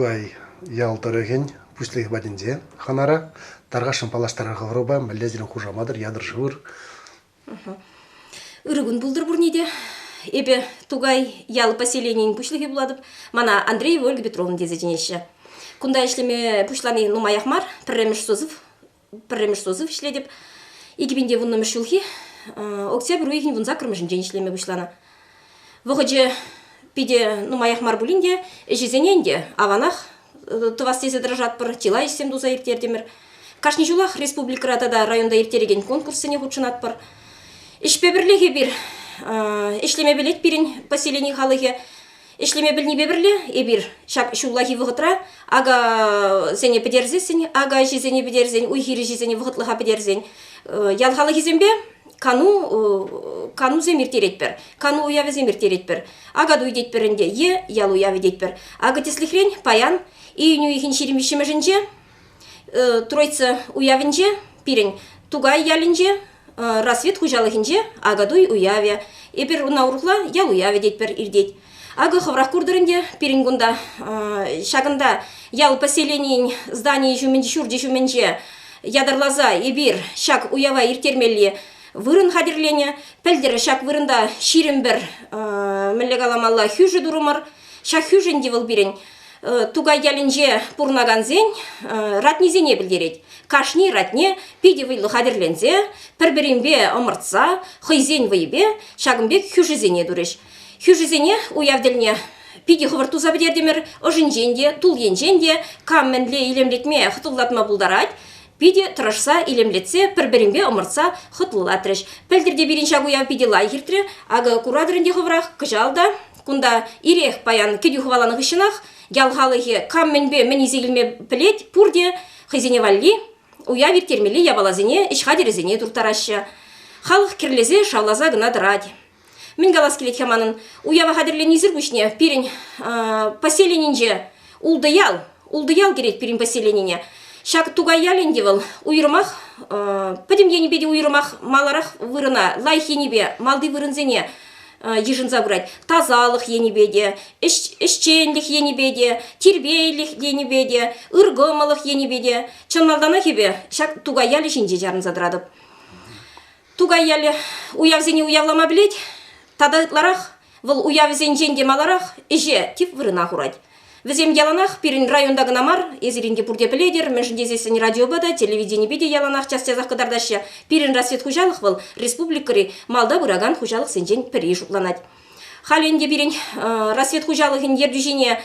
Тукай ял тӑрӑхӗн пуҫлӑхӗ патӗнче хӑнара. Тархасшӑн паллаштарар хӑвӑрпа, мӗнле сирӗн хушаматӑр, ятӑр-шывӑр. Ырӑ кун пултӑр пурне те. Эпӗ Тукай ял поселенийӗн пуҫлӑхӗ пулатӑп. Мана Андреева Ольга Петровна тесе чӗнеҫҫӗ. Кунта ӗҫлеме пуҫлани нумаях мар. Пӗрремӗш созыв, пӗрремӗш созыв ӗҫлетӗп. 2010 ҫулхи октябрь уйӑхӗн 18-мӗшӗнчен ӗҫлеме пуҫланӑ. Вӑхӑчӗ питӗ нумаях мар пулин те, ӗҫӗсене ӗнтӗ аванах тӑвас тесе тӑрӑшатпӑр, чылай ӗҫсем туса ирттертӗмӗр. Кашни ҫулах республикӑра тата районта ирттерекен конкурссене хутшӑнатпӑр. Ӗҫпе пӗрлех эпир ӗҫлеме пӗлет пирӗн поселени халӑхӗ. Ӗҫлеме пӗлнипе пӗрле эпир ҫак ҫуллахи вӑхӑтра акасене пӗтерсессӗн, ака ӗҫӗсене пӗтерсен, уй-хир ӗҫӗсене вӑхӑтлӑха пӗтерсен ял халӑхӗсемпе кану канусем ирттеретпӗр, кану уявӗсем ирттеретпӗр. Акатуй тетпӗр ӗнтӗ е ял уявӗ тетпӗр. Акӑ тӗслӗхрен паян июнь уйӑхӗн 23-мӗшӗнче Тройца уявӗнче пирӗн Тукай ялӗнче Рассвет хуҫалӑхӗнче Акатуй уявӗ. Эпир ӑна урӑхла ял уявӗ тетпӗр иртет. Акӑ хӑвӑрах куртӑр ӗнтӗ, пирӗн кунта ҫакӑнта ял поселенийӗн зданийӗ ҫумӗнче, ҫурчӗ ҫумӗнче ятарласа эпир ҫак уява ирттермелли вырӑн хатӗрленӗ. Пӗлтӗр ҫак вырӑнта 21 мӗнле каламалла хӳшӗ турӑмӑр. Ҫак хӳшӗ ӗнтӗ вӑл пирӗн Тукай ялӗнче пурӑнакансен ратнисене пӗлтерет. Кашни ратне питӗ вӑйлӑ хатӗрленсе, пӗр-пӗринпе ӑмӑртса, хӑйсен вӑйӗпе ҫакӑн пек хӳшӗсене турӗҫ. Хӳшӗсене уяв тӗлне питӗ хӑвӑрт туса пӗтертӗмӗр, ӑшӗнчен те, тул енчен те кам мӗнле илемлетме, хӑтлӑлатма пултарать, питӗ тӑрӑшса, илемлетсе, пӗр-пӗринпе ӑмӑртса хӑтлӑлатрӗҫ. Пӗлтӗр те пирӗн ҫак уяв питӗ лайӑх иртрӗ. Акӑ куратӑр ӗнтӗ хӑвӑрах, кӑҫал та кунта ирех паян кӗтӳ хӑваланӑ хыҫҫӑнах ял халӑхӗ кам мӗнпе мӗн илсе килме пӗлет, пурте хӑйсене валли уяв ирттермелли япаласене, ӗҫ хатӗрӗсене турттараҫҫӗ. Халӑх кӗрлесе, шавласа кӑна тӑрать. Мӗн калас килет-ха манӑн? Уява хатӗрленнисӗр пуҫне пирӗн поселенинче ултӑ ял, ултӑ ял кӗрет пирӗн поселенине. Ҫак Тукай ялӗ ӗнтӗ вӑл уйрӑмах пӗтӗм енӗпе те уйрӑмах маларах вырӑна, лайӑх енӗпе малти вырӑнсене йышӑнса пырать. Тасалӑх енӗпе те, ӗҫченлӗх енӗпе те, тирпейлӗх енӗпе те, ыркӑмӑлӑх енӗпе те. Чӑн малтанах эпӗ ҫак Тукай ялӗ ҫинче чарӑнса тӑратӑп. Тукай ялӗ уявсене уявлама пӗлет, тата ытларах вӑл уявӗсенчен те маларах ӗҫе тип вырӑна хурать. Вӗсем яланах пирӗн районта кӑна мар, эсир ӗнтӗ пурте пӗлетӗр, мӗншӗн тесессӗн радиопа та, телевиденипе те яланах час-часах кӑтартаҫҫӗ. Пирӗн Рассвет хуҫалӑх вӑл республикӑри малта пыракан хуҫалӑхсенчен пӗри шутланать. Халӗ ӗнтӗ пирӗн Рассвет хуҫалӑхӗн ертӳҫине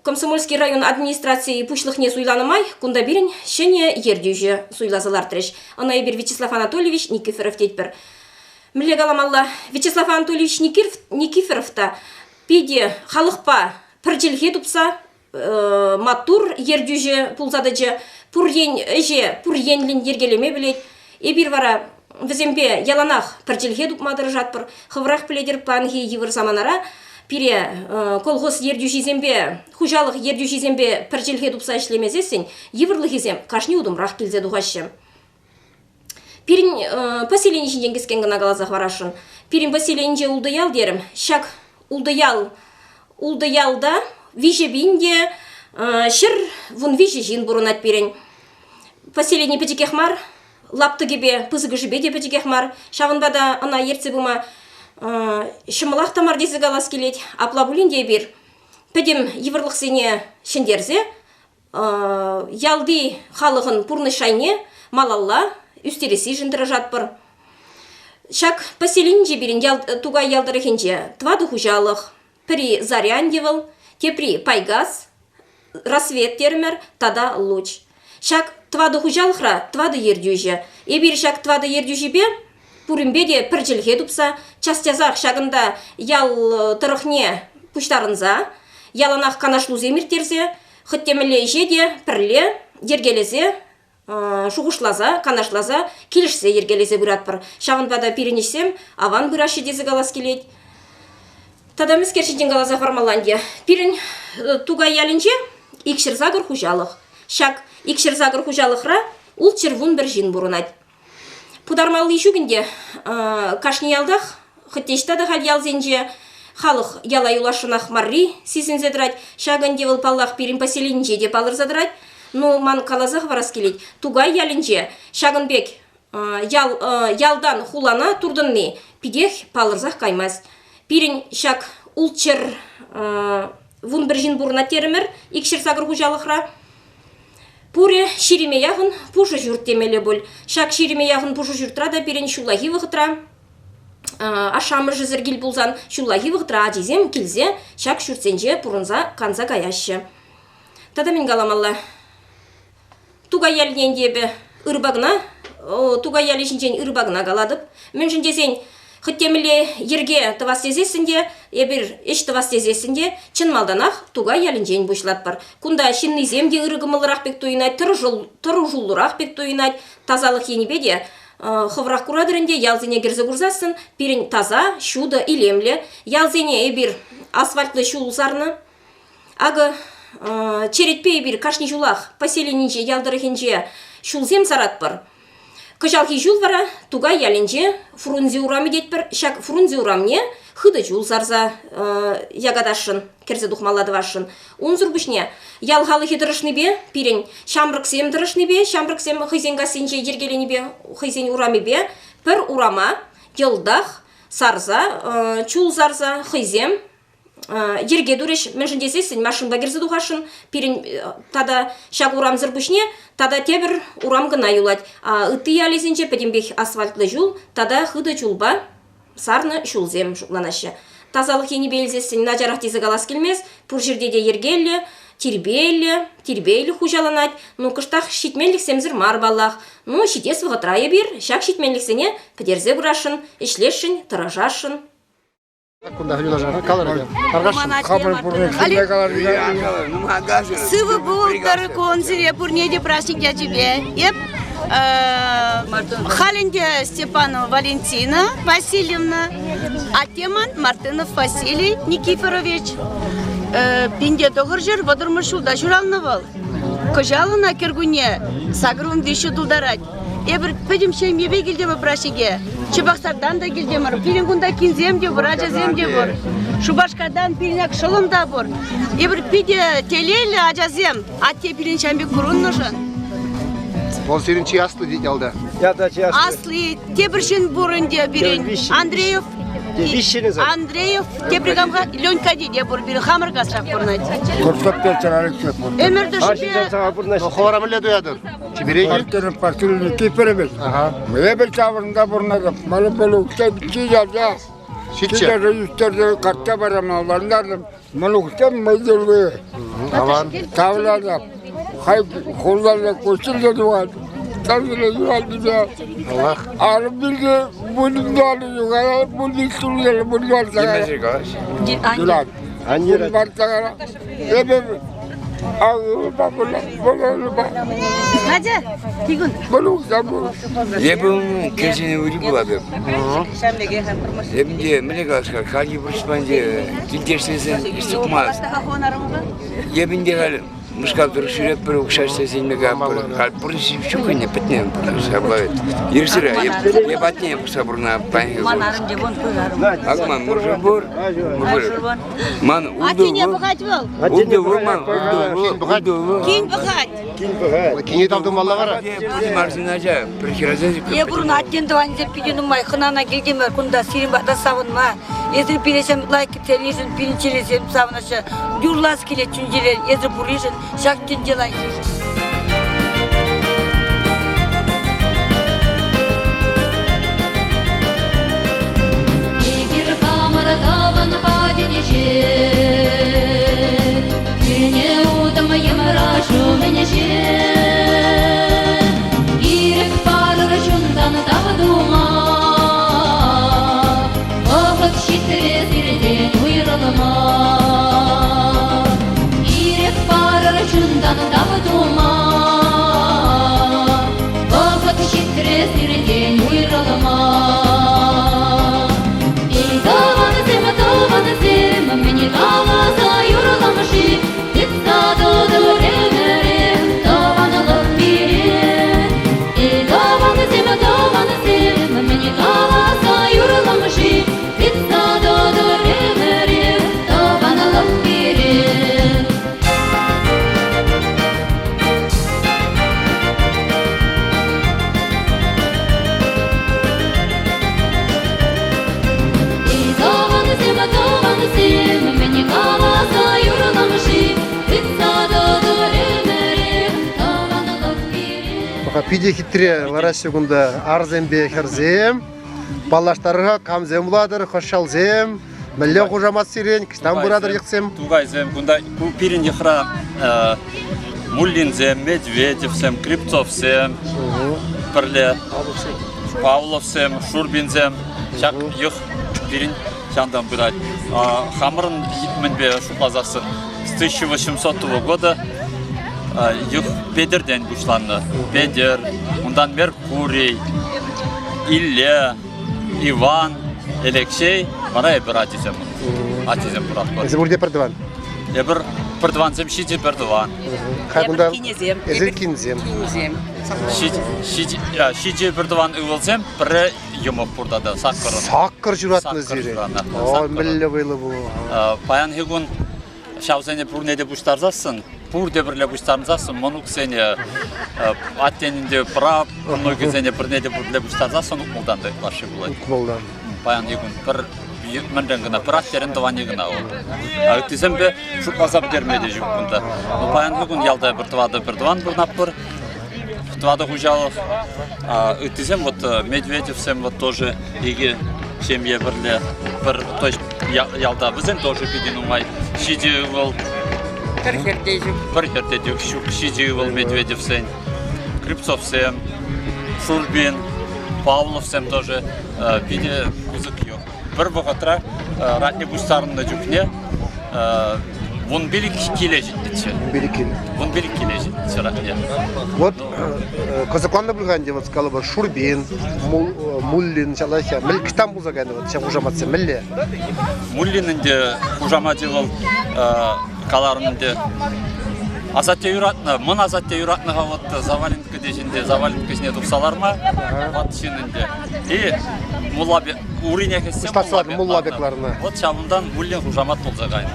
Комсомольски район администрацийӗ пуҫлӑхне суйланӑ май кунта пирӗн ҫӗнӗ ертӳҫӗ суйласа лартрӗҫ. Ӑна эпир Вячеслав Анатольевич Никифоров тетпӗр. Мӗнле каламалла, Вячеслав Анатольевич Никифоров та питӗ халӑхпа пӗр чӗлхе тупса маттур ертӳҫӗ пулса тӑчӗ, пур ен ӗҫе пур енлӗн йӗркелеме пӗлет. Эпир вара вӗсемпе яланах пӗр чӗлхе тупма тӑрӑшатпӑр. Хӑвӑрах пӗлетӗр, паянхи йывӑр саманара пире колхоз ертӳҫисемпе, хуҫалӑх ертӳҫисемпе пӗр чӗлхе тупса ӗҫлемесессӗн йывӑрлӑхӗсем кашни утӑмрах килсе тухаҫҫӗ. Пирӗн поселени ҫинчен кӗскен кӑна каласа хӑварасшӑн. Пирӗн поселенинче ултӑ ял терӗм. Ҫак ултӑ ял ултӑ ялта 3000 те 113 ҫын пурӑнать пирӗн. Поселени пӗчӗкех мар, лаптӑкӗпе, пысӑкӑшӗпе те пӗчӗкех мар. Ҫавӑнпа та ӑна ертсе пыма ҫӑмӑлах та мар тесе калас килет. Апла пулин те эпир пӗтӗм йывӑрлӑхсене ҫӗнтерсе ялти халӑхӑн пурнӑҫ шайне малалла ӳстерессишӗн тӑрӑшатпӑр. Ҫак поселенинче пирӗн ял, Тукай ял тӑрӑхӗнче тӑватӑ хуҫалӑх. Пӗри Зарянье вӑл, тепри Пайгас, Рассвет терӗмӗр тата Луч. Ҫак тӑватӑ хуҫалӑхра тӑватӑ ертӳҫӗ. Эпир ҫак тӑватӑ ертӳҫӗпе пуринпе те пӗр чӗлхе тупса час-часах ҫакӑнта ял тӑрӑхне пуҫтарӑнса яланах канашлусем ирттерсе хӑть те мӗнле ӗҫе те пӗрле йӗркелесе, шухӑшласа, канашласа, килӗшсе йӗркелесе пыратпӑр. Ҫавӑнпа та пирӗн ӗҫсем аван пыраҫҫӗ тесе калас килет. Тата мӗскер ҫинчен каласа хӑвармалла ӗнтӗ. Пирӗн Тукай ялӗнче 208 хуҫалӑх. Ҫак 208 хуҫалӑхра 611 ҫын пурӑнать. Пытармалли ҫук ӗнтӗ. Кашни ялтах, хӑть те ӑҫта та халь ялсенче. Халӑх яла юласшӑнах марри сисӗнсе тӑрать. Ҫакӑ ӗнтӗ вӑл, паллах, пирӗн поселенинче те палӑрса тӑрать. Ну, ман каласа хӑварас килет, Тукай ялӗнче ҫакӑн пек ял, ялтан хулана туртӑнни питех палӑрсах каймасть. Пирӗн ҫак ултҫӗр 11 ҫын пурӑнать терӗмӗр 208 хуҫалӑхра. Пурӗ ҫирӗме яхӑн пушӑ ҫурт темелле пуль. Ҫак ҫирӗме яхӑн пушӑ ҫуртра та пирӗн ҫуллахи вӑхӑтра ашшӗ-амӑшӗсӗр кил пулсан ҫуллахи вӑхӑтра ачисем килсе ҫак ҫуртсенче пурӑнса канса каяҫҫӗ. Тата мӗн каламалла? Тукай ялӗнчен те эпӗ ырӑпа кӑна, Тукай ялӗ ҫинчен ырӑпа кӑна калатӑп. Мӗншӗн тесен хӑть темӗнле йӗрке тӑвас тесессӗн те, эпир ӗҫ тӑвас тесессӗн те чӑн малтанах Тукай ялӗнчен пуҫлатпӑр. Кунта ҫыннисем те ырӑ кӑмӑллӑрах пек туйӑнать, тӑрӑшуллӑрах пек туйӑнать, тасалӑх енӗпе те хӑвӑрах куратӑр ӗнтӗ, ялсене кӗрсе курсассӑн пирӗн таса, ҫутӑ, илемлӗ. Ялсене эпир асфальтлӑ ҫул сарнӑ. Акӑ черетпе эпир кашни ҫулах поселенинче, ял тӑрӑхӗнче ҫулсем саратпӑр. Кӑҫалхи ҫул вара Тукай ялӗнче Фрунзе урамӗ тетпӗр. Ҫак Фрунзе урамне хытӑ чул сарса якатасшӑн, кӗрсе тухмалла тӑвасшӑн. Унсӑр пуҫне ял халӑхӗ тӑрӑшнипе, пирӗн ҫамрӑксем тӑрӑшнипе, ҫамрӑксем хӑйсен кассинче йӗркеленипе, хӑйсен урамӗпе пӗр урама йӑлтах сарса, чул сарса хӑйсем йӗрке турӗҫ. Мӗншӗн тесессӗн машинпа кӗрсе тухасшӑн пирӗн тата ҫак урамсӑр пуҫне тата тепӗр урам кӑна юлать. Ытти ялӗсенче пӗтӗмпех асфальтлӑ ҫул тата хытӑ чулпа сарнӑ ҫулсем шутланаҫҫӗ. Тасалӑх енӗпе илсессӗн начарах тесе калас килмест. Пур ҫӗрте те йӗркеллӗ, тирпейлӗ, тирпейлӗх хуҫаланать. Ну, кӑштах ҫитменлӗхсемсӗр мар паллах. Ну, ҫитес вӑхӑтра эпир ҫак ҫитменлӗхсене пӗтерсе пырасшӑн, ӗҫлесшӗн, тӑрӑшасшӑн. Кунта юнашар калӑр. Тархасшӑн. Хамӑр пурнӑҫ Сывӑ пултӑр кун сире пурне те праҫник ячӗпе. Эп халь ӗнтӗ Степанова Валентина Васильевна, атте ман Мартынов Василий Никифорович. 1930 ҫулта ҫуралнӑ вӑл. Кӑҫал ӑна кӗркунне 83 тултарать. Эпир пӗтӗм ҫемьепе килтӗмӗр праҫнике. Чебоксартан та килтӗмӗр. Пирӗн кунта кинсем те пур, ачасем те пур. Шупашкартан пирӗн ак шӑллӑм та пур. Эпир питӗ телейлӗ ачасем. Атте пирӗн ҫам пек пурӑннӑшӑн. Вӑл сирӗн чи асли тет ялта. Ялта чи асли. Асли тепӗр ҫын пур ӗнтӗ пирӗн. Андреев. Андреев тепри кам-ха? Ленька тете пур пирӗн хамӑр касрах пурӑнать. Курсак пелчер Алексей пур. Ӗмӗр тӑршшӗпе. Хӑвӑра мӗнле туятӑр? Чиперех. Партирен партирен киперемес. Эпир ҫавӑнта пурӑнатӑп. Мана пӗр укҫа чи ялта. Ҫитчӗ. Ӳстерсе картта парама лантартӑм. Мӑнуксем мӑйсӑрлы. Аван. Тавланап. Хай хулланса куҫҫуль тухать. Тавлана юратнӑ. Аллах. Арӑм пирки вырӑнтан югара мунни суллер муннарса. Юрать. Муннарса. Эпӗ Надя, тикун. Эпӗ кӗҫӗн ури пулатӑп. Эпӗ те мӗнле калас-ха, хальхи пурнӑҫпа килте ӗҫлесен ӗҫ тухмасть. Эпӗ те халь Мускав тӑрӑх ҫӳретпӗр, укҫа ӗҫлесе илме каятпӑр. Халь пурнӑҫ ҫук ӗнтӗ, пӗтнӗ пурнӑҫ. Ҫапла ирсӗре эп атне пӑхса пурӑнап паянхи кун. Ак ман мӑшӑр пур, мӑшӑр. Ман Аттене пӑхать вӑл. Ултӑ вӑл ман, ултӑ вӑл. Кин пӑхать. Кин пӑхать. Кине тав тумалла вара. Арҫын ача, пӗр хӗрача. Е пурӑнать тӑвансем питӗ нумай. Хӑнана килтӗмӗр кунта сирӗн пата савӑнма. Эсир пире ҫам лайк кӗтсенишӗн пирӗн чӗресем савӑнаҫҫӗ. Юрлас килет чун-чӗрен, эсӗ пурришӗн ҫак тӗнче лайӑххишӗн. Эпир хамӑр тӑван патӗнче Кӗнӗ утӑм йӑмра ҫумӗнче Ирӗк парӑр чунтан тав тума Вӑхӑт ҫитрӗ сиртен уйрӑлма Ирӗк парӑр чунтан тав тума Вӑхӑт ҫитрӗ сиртен уйрӑлма Эй, тӑвансем, тӑвансем, мӗн каласа юрлам-ши? Тытса тӑтӑр ӗмӗре тӑванлӑх пире. Эй, тӑвансем, тӑвансем, мӗн каласа юрлам-ши? Тытса тӑтӑр ӗмӗре. Паха питӗ хитре лараҫҫӗ кунта арсемпе хӗрсем. Паллаштарӑр-ха, камсем вулатӑр, хӑшҫалсем, мӗнле хушамат сирен, кӑҫтан пыратӑр йӑхсем? Тукайсем, кунта ку пирӗн йӑхра Муллинсем, Медведевсем, Крипцовсем пӗрле, Павловсем, Шурбинсем. Ҫак йӑх пирӗн ҫантан пырать. Хамӑрӑн мӗнпе шутласассӑн с 1800 года йӑх Петӗртен пуҫланнӑ. Петӗр, унтан Меркурий, Илле, Иван, Элекҫей, вара эпир ачисем. Ачисем пуратпӑр. Эсир пурте пӗртӑван? Эпир пӗртӑвансем ҫичӗ пӗртӑван. Хай кунта кинесем. Эсир кинсем. Кинесем. Ҫичӗ пӗртӑван ывӑлсем, пӗрре йӑмӑк пур тата саккӑрӑн. Саккӑр ҫуратнӑ сире. О, мӗнле вӑйлӑ пулнӑ. Паянхи кун ҫавсене пурне те пуҫтарсассӑн, пурте пӗрле пуҫтарӑнсассӑн мӑнуксене, аттенӗн те прав мӑнукӗсене пӗрне те пӗрле пуҫтарсассӑн утмӑлтан та ытлашши пулать. Утмӑлтан. Паянхи кун пӗр мӗнрен кӑна пӗр аттерен тӑванӗ кӑна вӑл. А ыттисемпе шутласа пӗтерме те ҫук кунта. Но паянхи кун ялта пӗр тӑватӑ пӗр тӑван пурӑнатпӑр. Тӑватӑ хуҫалӑх. А ыттисем вот Медведевсем вот тоже икӗ ҫемье пӗрле пӗр то есть ялта вӗсен тоже питӗ нумай. Ҫичӗ ывӑл. Пӗр хӗрте ҫук. Пӗр хӗрте ҫук. Ҫичӗ ывӑл Медведевсен. Крипцовсем, Шурбин, Павловсем тоже питӗ пысӑк йӑх. Пӗр вӑхӑтра ратне пуҫтарӑннӑ чухне 15 киле ҫитнӗччӗ. 15 киле. 15 киле ҫитнӗччӗ ратне. Вот кӑсӑкланнӑ пуль-ха ӗнтӗ, вот калӑпӑр, Шурбин, Муллин, ҫалахя. Мӗн кӑҫтан пулса кайнӑ вот ҫав хушаматсем, мӗнле? Муллин ӗнтӗ хушамачӗ вӑл каларӑм ӗнтӗ. Асатте юратнӑ, мӑн асатте юратнӑ-ха вот завалинка теҫинде завалинка ҫине тухса ларма ват ҫын ӗнтӗ. И мулла урине хӗссе мулла пек ларнӑ. Вот ҫавӑнтан Муллин хушамат пулса кайнӑ.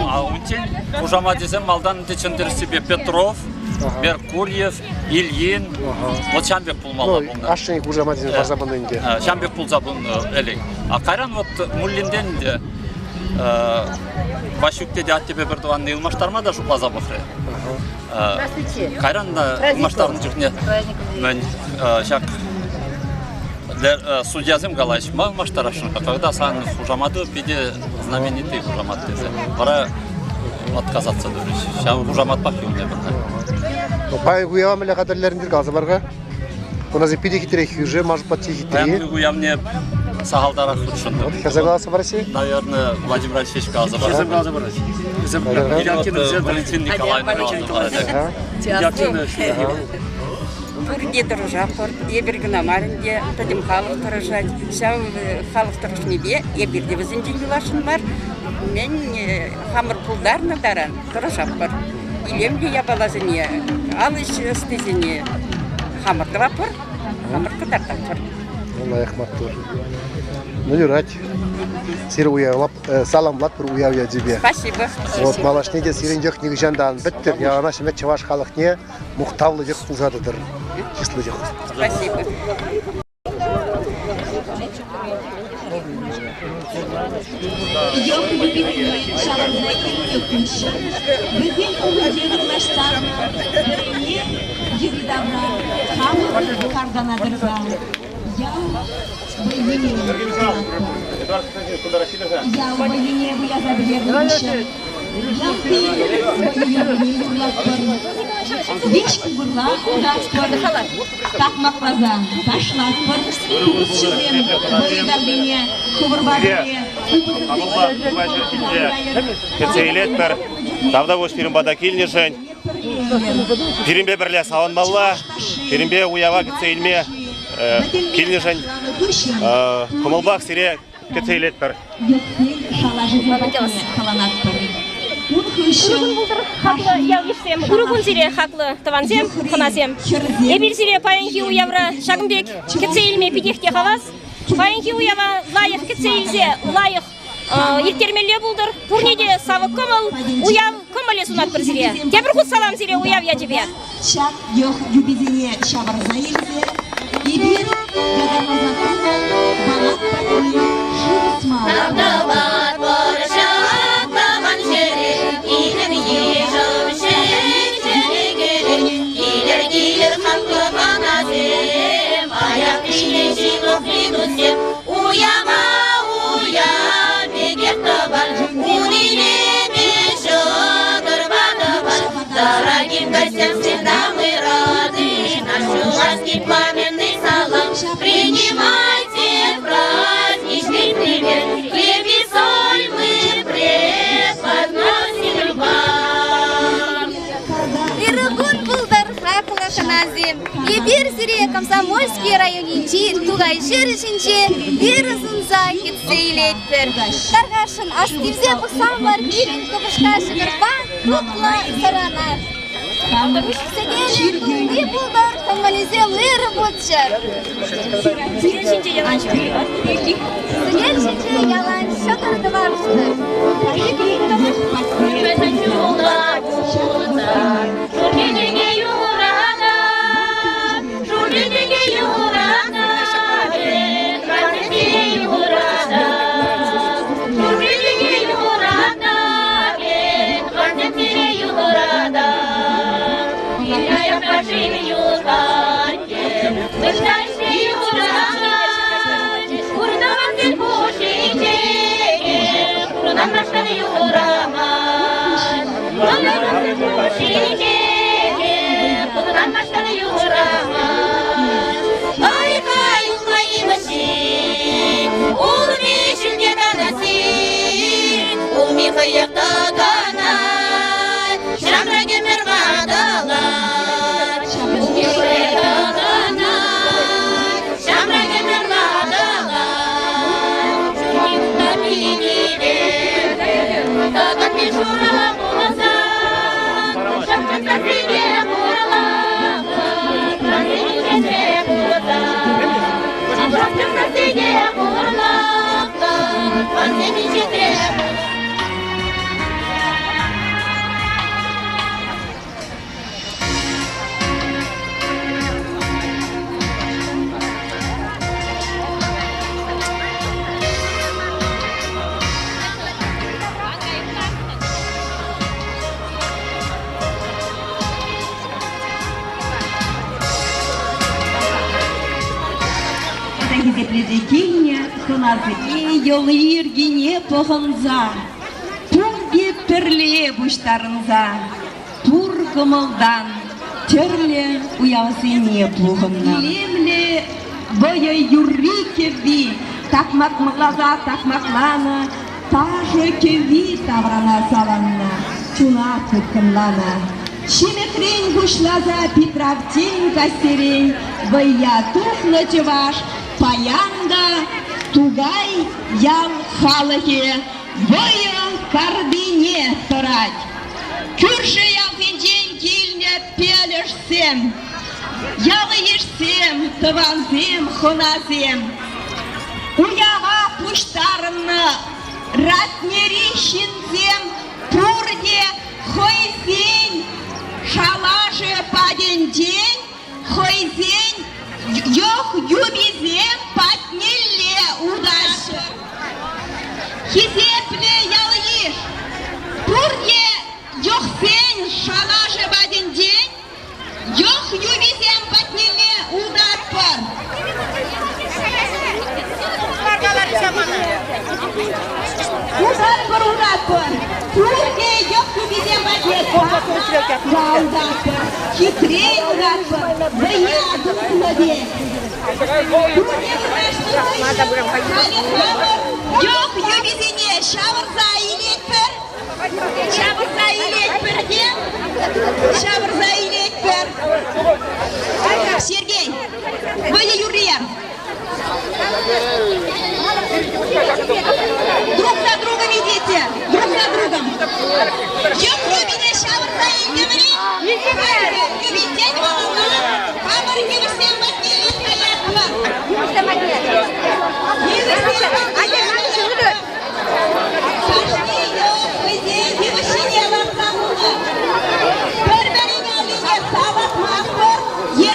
А унччен хушамачӗсем малтан ӗнтӗ чӑн тӗрӗссипе Петров, Меркурьев, Ильин. Вот ҫам пек пулмалла пулнӑ. Ашшӗн хушамачӗсем парса пынӑ ӗнтӗ. Ҫам пек пулса пынӑ ӗлӗк. А кайран вот Муллинтен ӗнтӗ Ваҫук тете аттепе пӗр тӑванне ылмаштарма та шутласа пӑхрӗ. Кайран та ылмаштарнӑ чухне мӗн ҫак судьясем калаҫ, ма ылмаштарасшӑн-ха, когда сан хушамату питӗ знаменитый хушамат тесе. Вара отказаться турӗҫ. Ҫав хушаматпах юлнӑ эпир. Пай уява мӗнле хатӗрлерӗн каласа пар-ха. У нас питӗ хитре хӳшӗ, может быть, хитре. Паян уявне сахалтарах хутшӑнтӑм. Хӗрсе каласа парасси? Наверное, Владимир Алексеевич каласа парать. Хӗрсе каласа парать. Валентин Николаевна каласа парать. Пурте тӑрӑшатпӑр, эпир кӑна мар ӗнтӗ, пӗтӗм халӑх тӑрӑшать. Ҫав халӑх тӑрӑшнипе эпир те вӗсенчен юласшӑн мар. Мӗн хамӑр пултарнӑ таран тӑрӑшатпӑр. Илемлӗ япаласене, ал ӗҫ ӑстисене хамӑр тӑватпӑр, хамӑр кӑтартатпӑр. Лайӑх маттур. Ну, юрать. Сире уявлап, саламлатпӑр уяв ячӗпе. Спасибо. Вот малашне те сирӗн йӑх нихӑҫан та ан пӗттӗр. Яланах ҫӗмӗт чӑваш халӑхне мухтавлӑ йӑх пулса тӑтӑр. Чыслӑ йӑх. Спасибо. Йӑх юписене ҫавӑрса илнӗ хыҫҫӑн вӗсен умӗнче вырнаҫтарнӑ вӗрене йӗри-тавра хамӑр картана тӑрса ял вӑййине тӑратпӑр. Ял вӑййине выляса пӗтернӗ хыҫҫӑн ялти вӑйӑ юррине юрлатпӑр, виҫ кукӑрла утатпӑр, Такмакласа ташлатпӑр, купӑсҫӑсем вӑйӑ картине хӑвӑрпа пӗрле Кӗтсе илетпӗр. Тавтапуҫ пирӗн пата килнӗшӗн. Пирӗнпе пӗрле савӑнмалла, пирӗнпе уява кӗтсе илме килнӗшӗн кӑмӑлпах сире кӗтсе илетпӗр. Хаклӑ ял-йышсем, ырӑ кун сире, хаклӑ тӑвансем, хӑнасем. Эпир сире паянхи уявра ҫакӑн пек кӗтсе илме питех те хавас. Паянхи уява лайӑх кӗтсе илсе лайӑх ирттермелле пултӑр. Пурне те савӑк кӑмӑл, уяв кӑмӑлӗ сунатпӑр сире. Тепӗр хут салам сире уяв ячӗпе. Ҫак йӑх юписене ҫавӑрса илсе эпир ятарласа тунӑ баллад патне шыв ӑсма Тавталатпӑр ҫак тӑван ҫӗре, килӗр йышӑм ҫӗн кӗрекере, килӗр, килӗр хан. туфли-туссем, уява уяв пекех тӑвар, ун илемӗ ҫӑкӑрпа тӑвар. Дорогим гостям всегда мы рады, наш чувашский пламенный салам. Принимайте праздничный привет, хлеб и соль мы преподносим вам. Ырӑ кун пултӑр, хаклӑ хӑнасем! Эпир сире Комсомольски районӗнчи Тукай ҫӗрӗ ҫинче ырӑ сунса кӗтсе илетпӗр. Тархасшӑн астивсе пӑхсамӑр пирӗн кӑпӑшка ҫӑкӑрпа тутлӑ сӑрана. Сӗтелӗ тулли пултӑр, кӑмӑлӗсем ырӑ пулччӑр. Сӗтел ҫинче ялан Сӗтел ҫинче ялан ҫӑкӑр тӑвар пултӑр. Улми хӑех тӑкӑнать, ҫамрӑк ӗмӗр ватӑлать. Улми хӑех тӑкӑнать, ҫамрӑк ӗмӗр ватӑлать. Ҫурхи кунта пиниле, тӑкӑнми шурӑ пулсан, шӑпчӑк сассине курлатӑп, сассине пулсан. Шӑпчӑк сассине курлатӑп, сассине Хисеплесе килнӗ хӑнасене йӑли-йӗркине пӑхӑнса, пурте пӗрле пуҫтарӑнса, пур кӑмӑлтан тӗрлӗ уявсене пухӑннӑ. Илемлӗ вӑйӑ юрри-кӗвви такмакласа такмакланӑ, ташӑ кӗвви таврана саланнӑ, чуна тыткӑнланӑ. Ҫимӗкрен пуҫласа Питравччен каҫсерен вӑййа тухнӑ чӑваш паян та Тукай ял халӑхӗ вӑйӑ картине тӑрать. Кӳршӗ ялсенчен килнӗ пелӗшсем, ял-йышсем, тӑвансем, хӑнасем уява пуҫтарӑннӑ ратнери ҫынсем пурте хӑйсен шалашӗ патӗнчен хӑйсен йӑх юписем патнелле утаҫҫӗ. Хисеплӗ ял-йыш, пурте йӑхсен шалашӗ патӗнчен йӑх юписем патнелле утатпӑр. Утатпӑр, утатпӑр. Пурте йӑх юписем патне утатпӑр. Хитрен утатпӑр, вӑя тухнӑ пек. Пурте вырнаҫнӑ халӗ хамӑр йӑх юписене ҫавӑрса илетпӗр. Ҫавӑрса илетпӗр те, ҫавӑрса илетпӗр. Сергей, вӑйӑ юрри яр. Друг за другом идите, друг за другом. Йӑх юпине ҫавӑрса илтӗмӗр-и? Йӑх юпинчен малалла хамӑр йывӑҫсем патне каятпӑр. Йывӑҫсем патне. Йывӑҫсем патне. Кашни йӑх хӑйсен йывӑҫҫине лартса хунӑ. Пӗр-пӗрин аллине савӑтмастпӑр е.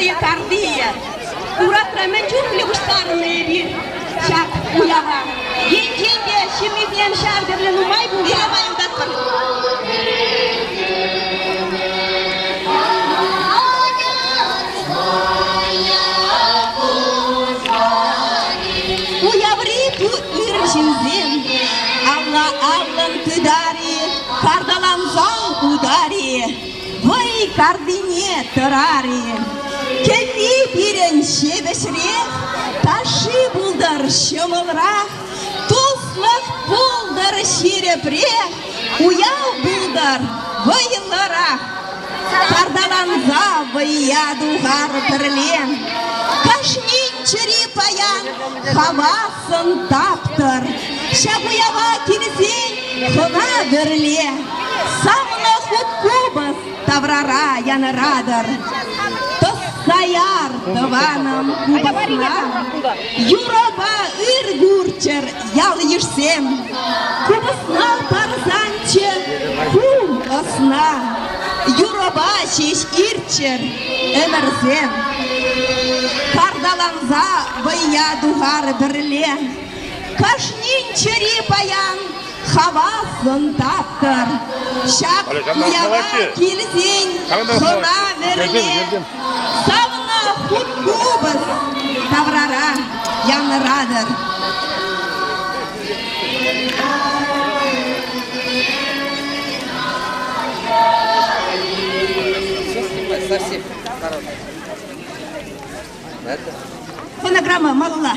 Вӑйӑ картийӗ. Уратра мӗн чухлӗ пуҫтарӑннӑ эпир ҫак уява. Енчен те ҫыннисем ҫав тӗрлӗ нумай пулсан утатпӑр. Уяври ыр ҫынсем алла-аллӑн тытар-и, карталансан утар-и, вӑй картине тӑрар-и. Кӗвви пирӗн ҫепӗҫрех, ташши пултӑр ҫӑмӑлрах, туслӑх пултӑр ҫирӗпрех, уяв пултӑр вӑйлӑрах. Карталанса вӑййа тухар пӗрле. Кашнин чӗри паян хавассӑн таптӑр. Ҫак уява килсен хӑна вӗрле. Савнӑ хут купӑс таврара янӑратӑр. Тӑсса яр, тӑванӑм, купӑсна. Юрӑпа ыр курччӑр ял-йышсем. Купӑсна парсанччӗ ху ӑсна. Юрӑпа ҫеҫ иртчӗр ӗмӗрсем. Карталанса вӑййа тухар пӗрле. Кашнин чӗри паян хаваслӑн таптӑр. Ҫак уява килсен хӑна вӗрле. Савнӑ хут купӑс таврара янӑратӑр. Фонограмма малалла.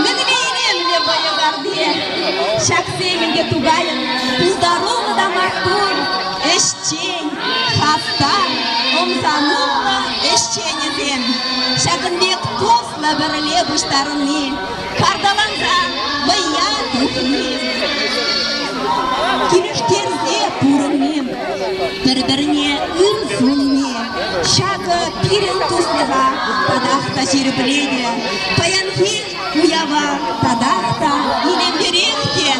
Мӗнле илемлӗ вӑйӑ карти! Ҫаксем ӗнтӗ Тукайӑн пултаруллӑ та маттур ӗҫчен, хастар, ӑмсануллӑ ӗҫченӗсем. Ҫакӑн пек туслӑ пӗрле пуҫтарӑнни, карталанса вӑййа тухни, килӗштерсе пурӑнни, пӗр-пӗрне ыр сунни, ҫакӑ пирӗн туслӑха татах та ҫирӗплетӗ. Паянхи уява татах та илемлӗрех те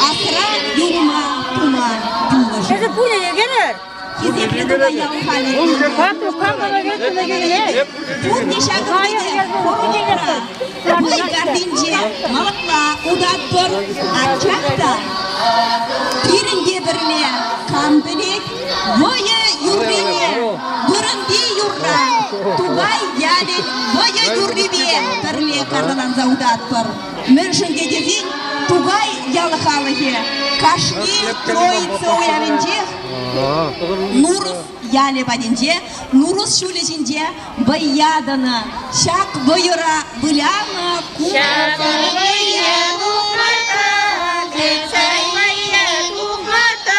асра юлма тума пулӑшӗ. Эсӗ пуля йӗкелер! Хисеплӗ Тукай ял халӗ. Пурте ҫакӑн пекех форумра вӑй картинче малалла утатпӑр. Анчах та пирӗн те пӗрле кам пӗлет вӑйӑ юррине, вырӑнти юрра Тукай ялӗн вӑйӑ юррипе пӗрле карталанса утатпӑр. Мӗншӗн те тесен Тукай ял халӑхӗ кашни Троица уявӗнчех Нурӑс ялӗ патӗнче Нурӑс ҫулӗ ҫинче вӑййа тӑнӑ. Ҫак вӑйӑра вылянӑ ку Вӑййа тухмасан, вӑййа тухмасан,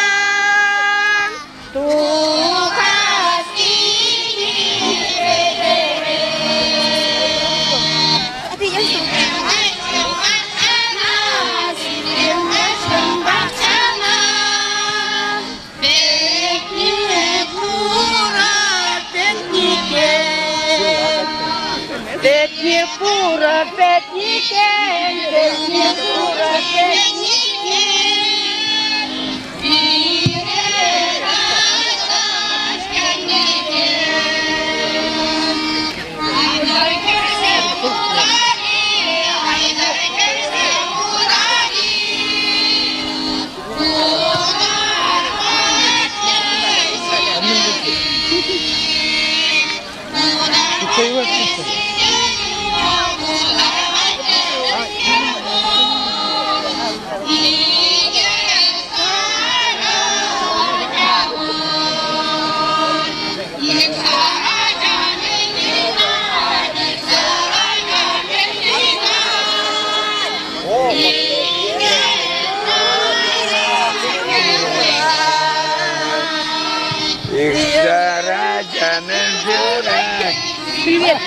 тухас Пӗтнӗ хура пӗтникен, пӗтнӗ хура пӗтникен, пире каҫ кӗнекен. Айтӑр хӗрсем утар-и, айтӑр хӗрсем утар-и. Привет.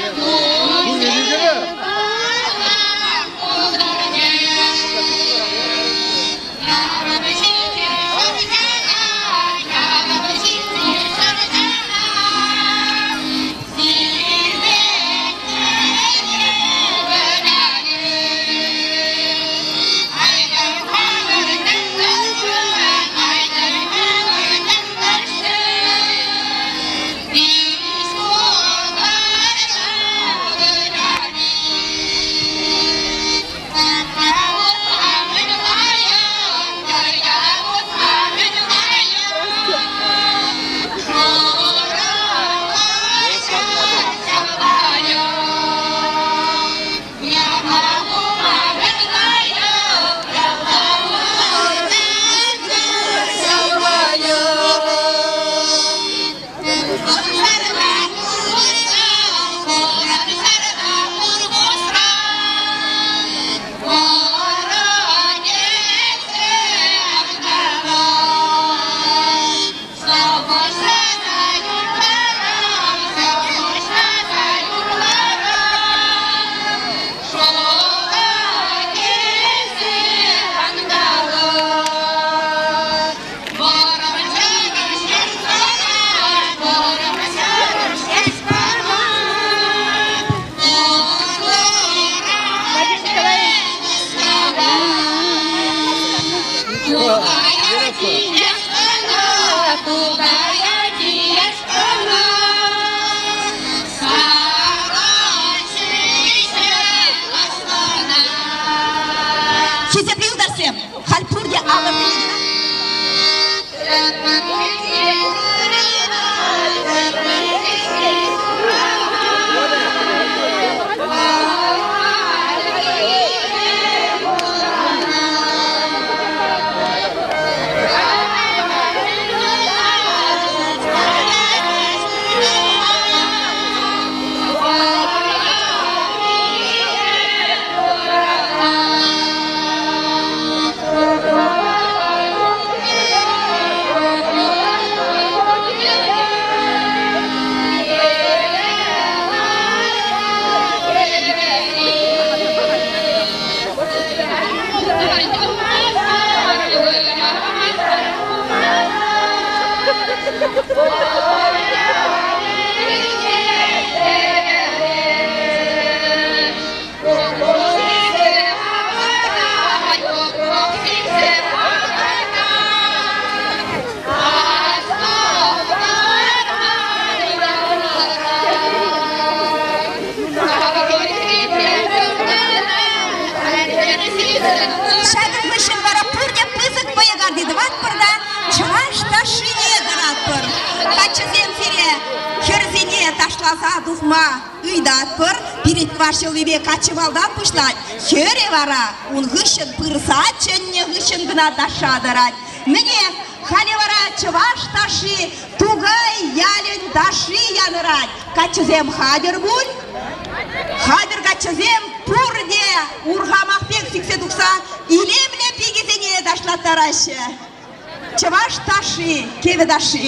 Хисеплӗ юлташсем, халь пурте алӑ Ҫакӑн хыҫҫӑн вара пурте пысӑк вӑйӑ карти тӑватпӑр та чӑваш ташшине тӑратпӑр. Каччӑсем сире хӗрсене ташласа тухма ыйтатпӑр. Пирӗн чӑваш йӑлипе каччӑ малтан пуҫлать, хӗрӗ вара ун хыҫҫӑн пырса чӗннӗ хыҫҫӑн кӑна ташша тӑрать. Мӗнех, халӗ вара чӑваш ташши Тукай ялӗн ташши янӑрать. Каччӑсем хатӗр пуль? Хатӗр каччӑсем пурте урхамах пек сиксе тухса илемлӗ пикесене ташлаттараҫҫӗ. Чӑваш ташши, кӗвӗ ташши.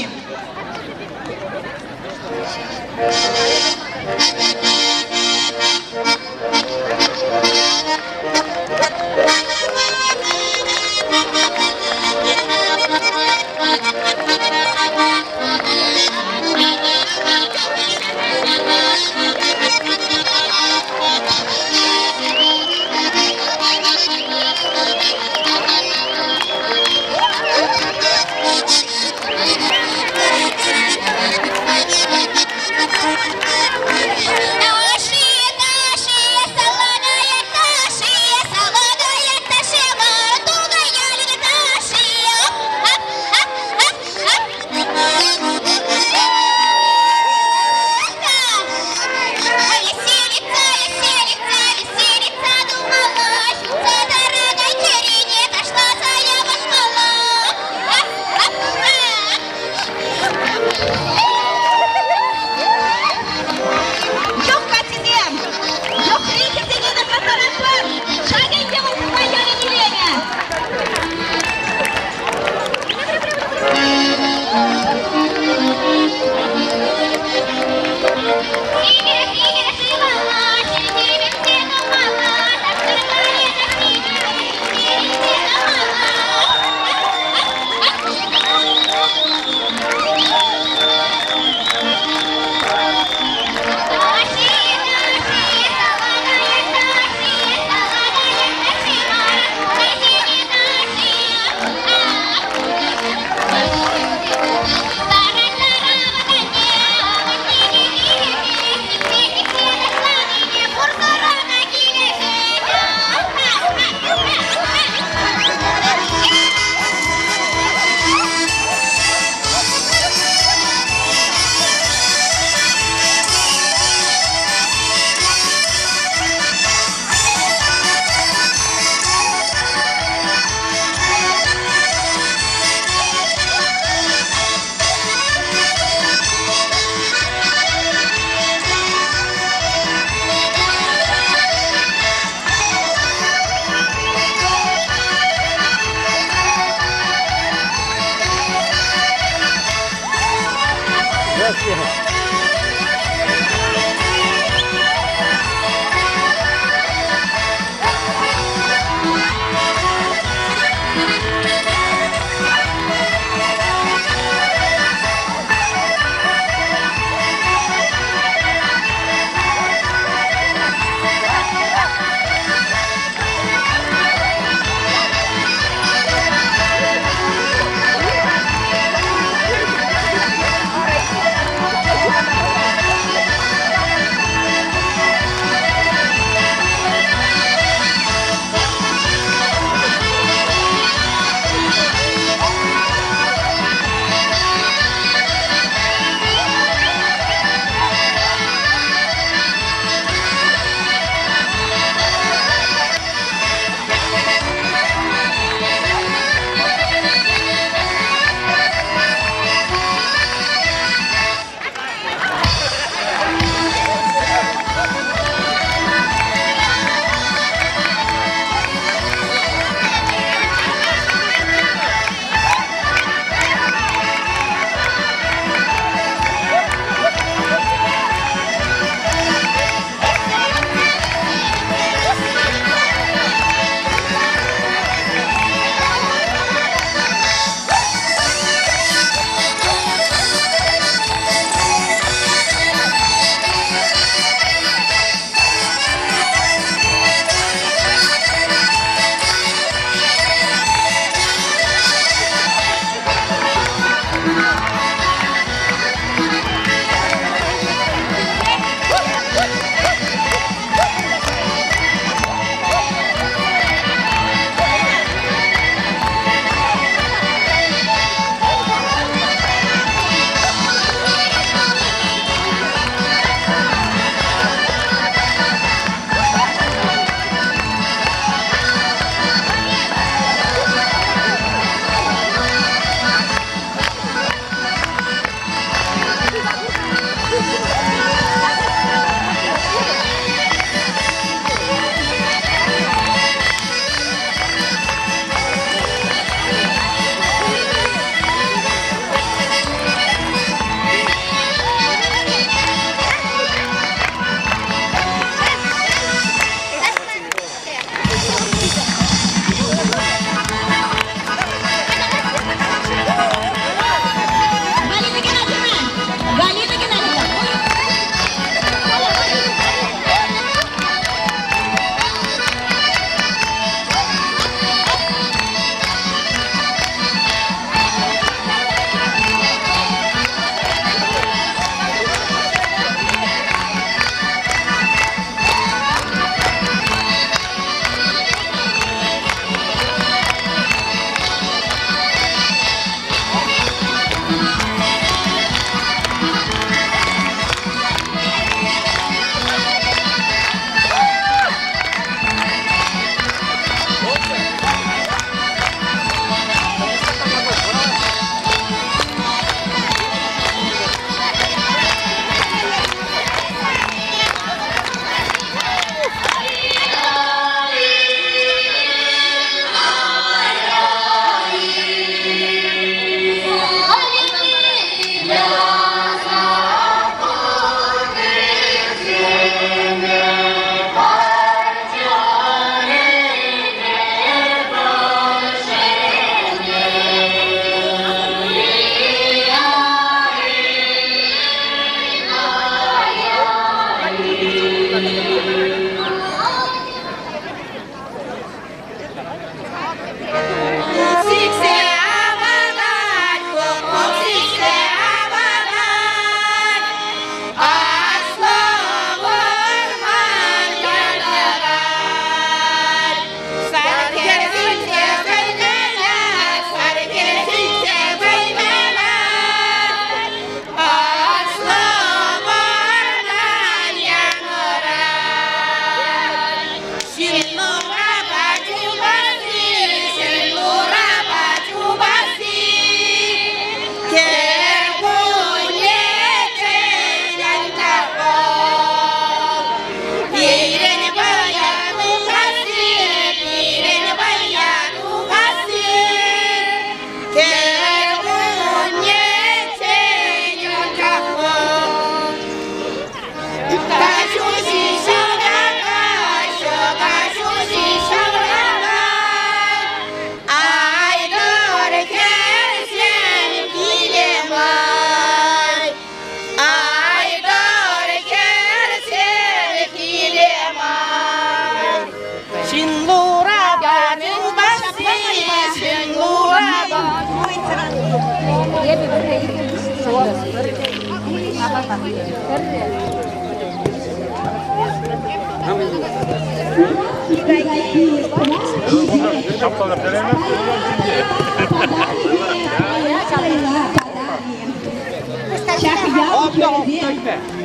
Ҫак ял хӗрӗсем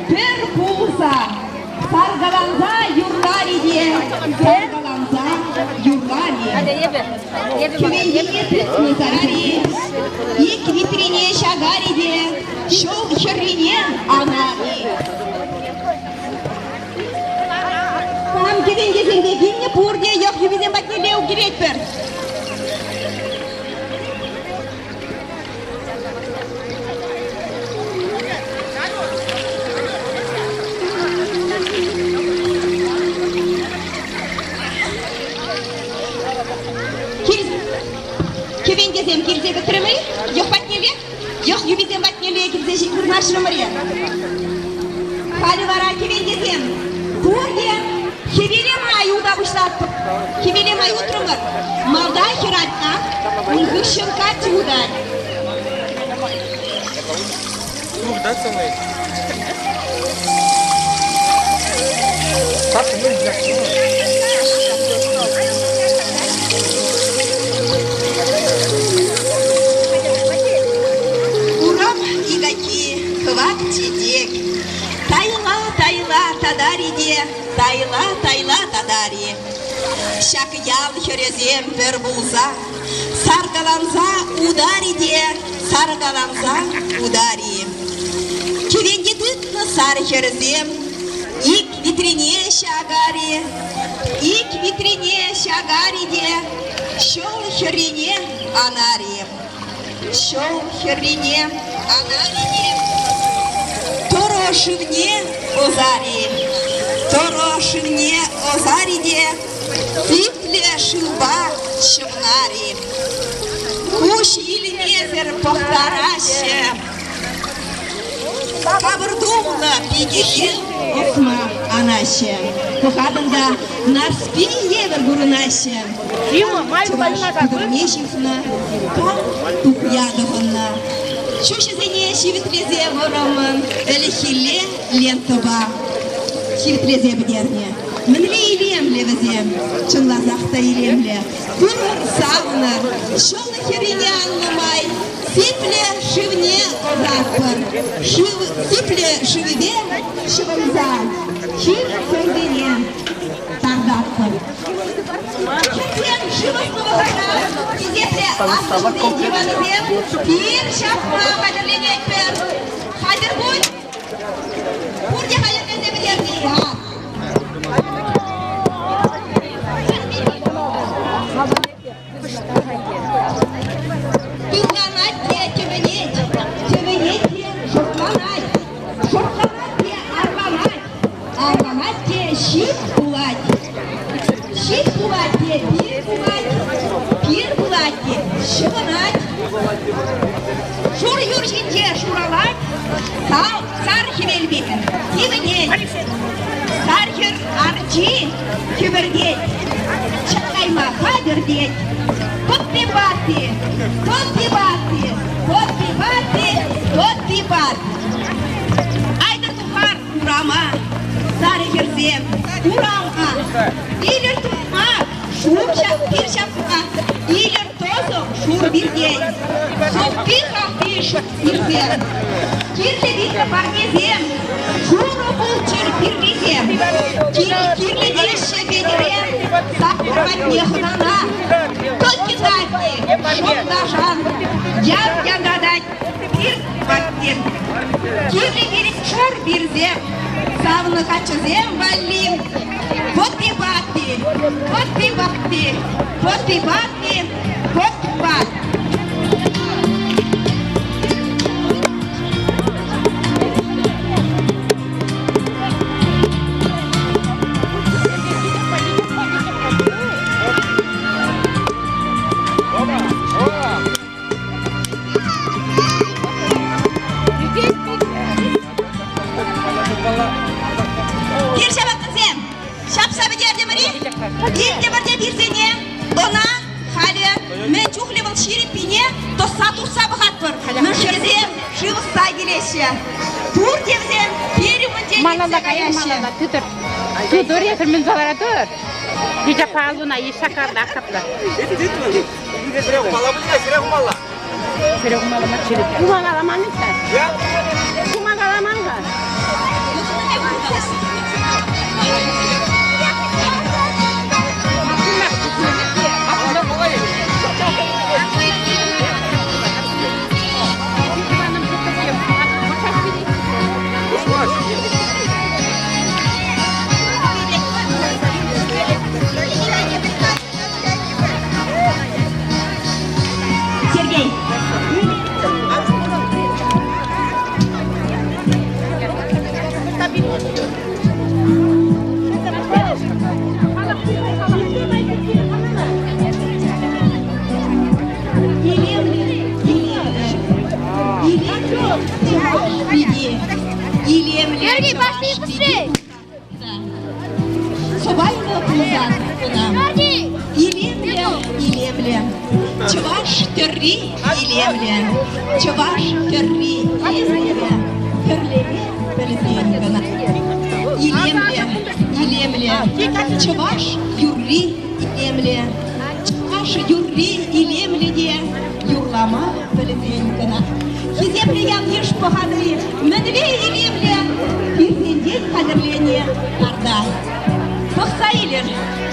пӗр пулса саркаланса юрларӗ те саркаланса юрларӗ. Кӗвентене тытнӑ сарари, ик витрине ҫакарӗ те ҫул хӗррине анарӗ. Кам кӗвентесемпе килнӗ, пурте йӑх юписем патнелле ӳкеретпӗр. Кӗвентесем килсе пӗтрӗм-и? Йӑх патнелле? Йӑх юписем патнелле килсе вырнаҫрӑмӑр-и? Халӗ вара кӗвентесем пурте хӗвеле май ута пуҫлатпӑр. Хӗвеле май утрӑмӑр. Малта хӗратна, ун хыҫҫӑн каччӑ утать. Круг, да, целый? Так, ну, Урам икаки, кӑвак чечек. Тайла-тайла татари те, тайла-тайла татари. Ҫак ял хӗрӗсем пӗр пулса, саркаланса утари те, саркаланса утари. Кӗвенте тытнӑ сар хӗрсем ик витрине ҫакари, ик витрине ҫакари те, ҫул хӗррине анари. Ҫул хӗррине анарине, тӑрӑ шывне ӑсари, тӑрӑ шывне ӑсари те сиплӗ шывпа ҫӑвнари. Куҫ илмесӗр пӑхтараҫҫӗ. Капӑр тумлӑ пикесем пӑхма анаҫҫӗ. Пӑхатӑн та Нарспи евӗр курӑнаҫҫӗ. Чӑваш кутӑрне ҫыхнӑ, кам тухья тӑхӑннӑ. Ҫӳҫӗсене ҫивӗтлесе вӑрӑммӑн ӗлӗкхилле лентӑпа ҫивӗтлесе пӗтернӗ. Мӗнле илемлӗ вӗсем, чӑнласах та илемлӗ. Курӑр, савӑнӑр, ҫӑл хӗррине аннӑ май сиплӗ шывне ӑсатпӑр. Шыв сиплӗ шывӗпе ҫӑвӑнса хир хӗррине тартатпӑр. Хӗрсем шыв ӑснӑ вӑхӑтра хисеплӗ аслӑ тӑванӗсем пир ҫапма хатӗрленетпӗр. Хатӗр пуль! Пурте хатӗрленсе пӗтернӗ. Тырланать те тӗвӗнет, тӗвӗнет те шӑртланать, шӑртланать те арланать, арланать те ҫип пулать, ҫип пулать те пир пулать, пир пулать те ҫӑвӑнать. Шур юр ҫинче шуралать, сар хӗвелпе сивӗнет, сар хӗр арчи хӗпӗртет, чакайма хатӗр тет. Тӑппи-патти, тӑппи-патти, тӑппи-патти, тӑппи-патти. Айтӑр тухар урама, сарӑ хӗрсем, урама. Илӗр тукмак, шур пир ҫапма, илӗр тӑсӑм шур пиртен. Сухпи-хаппи пирсем, кирлӗ-кирлӗ парнесем, шурӑ пулччӑр пирлисем. Кирлӗ теҫҫӗ Петӗре, саккур патне хӑнана. Тӑкки-такки, шӑп-лашан, ян янратать пир патне. Кирлӗ-кирлӗ шур пирсем, савнӑ каччӑсем валли пӑтти-патти, пӑтти-патти, пӑтти-патти, пӑт-пат. Пир ҫавакансем, ҫапса пӗтертӗмӗр-и? Илтӗмӗр те пирсене, ӑна халӗ мӗн чухлӗ вӑл ҫирӗппине тӑсса туртса пӑхатпӑр. пӑхатпӑр, мӗшӗрсем шыв ӑсса килеҫҫӗ. Пурте вӗсем пирӗн умӗнчен Малалла иртсе каяр, каяҫҫӗ. малалла тытӑр. Тытӑр, эсир мӗн туса тӑр? Дитя аллуна и шакарда капла. Кумагаламан-ха. Сергей. Георгий, пошли быстрей! Сӑпайлӑ пулсан кӑна. Илемлӗ, илемлӗ. Чӑваш тӗрри илемлӗ. Чӑваш тӗрри илемлӗ. Тӗрлеме пӗлсен кӑна. Илемлӗ, илемлӗ. Чӑваш юрри илемлӗ. Чӑваш юрри илемлӗ те юрлама пӗлсен кӑна. Хисеплӗ ял-йыш пӑхатӑр-и, мӗнле илемлӗ пирсентен хатӗрленӗ карта. Пӑхса илӗр,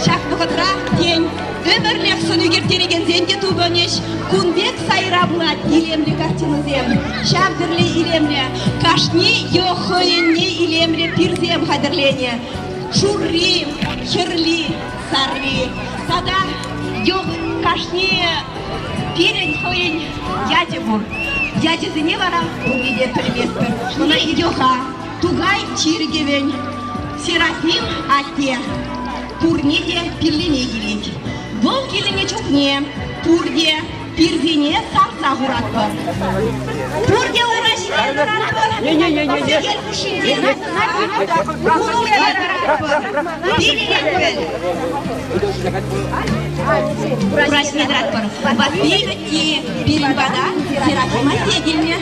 ҫак вӑхӑтра, тен, ӗмӗрлӗх сӑн ӳкерттерекенсем те тупӑнӗҫ. Кун пек сайра пулать илемлӗ картинӑсем. Ҫав тӗрлӗ илемлӗ, кашни хӑйӗнне илемлӗ пирсем хатӗрленӗ. Шурри, хӗрли, сарри тата кашни пирӗн хӑйӗн ячӗ пур. Ячӗсене вара пурне те пӗлместпӗр. Ӑна йӑха Тукай чиркӗвӗн Серафим атте пурне те пиллеме килет. Вӑл килнӗ чухне пурте пирсене сарса хуратпӑр. Пурте ура ҫине тӑратпӑр. Сӗтел хушшинче ун умне тӑратпӑр. Пилленпӗр. Ура ҫине тӑратпӑр. Ватти-вӗтти пирӗн пата Серафим атте килнӗ.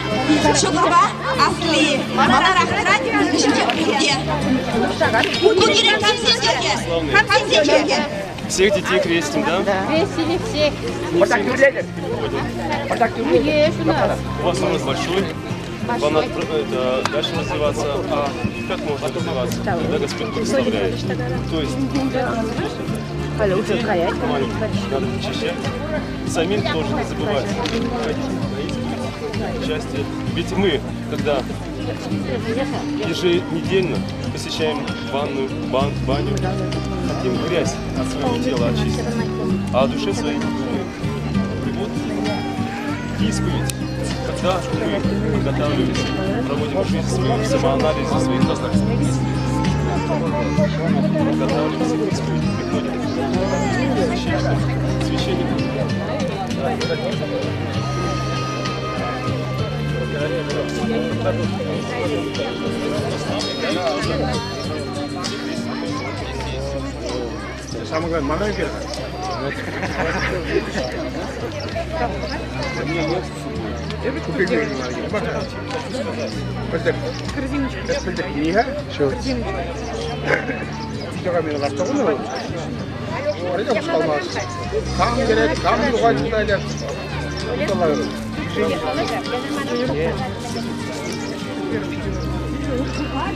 Ҫӑкӑрпа асли маларах тӑрать, вӗҫӗнче пурте. Ку пирӗн камсен чӗлхе? Камсен чӗлхе? Всех детей крестим, да? Да. Крестили всех. Не все приходят. Ну, есть у нас. У вас народ большой. Вам надо это, дальше развиваться. А как можно развиваться, когда Господь благословляет? То есть детей маленьких надо причащать. Самим тоже не забывать ходить на исповедь, причастие. Ведь мы, когда еженедельно посещаем ванную, бан, баню, хотим грязь от своего тела очистить, а о душе своей не думаем. И вот исповедь, когда мы подготавливаемся, проводим жизнь свою в самоанализе своих разных мыслей, подготавливаемся к исповеди, приходим к священнику, священнику. Самое главное, маленький.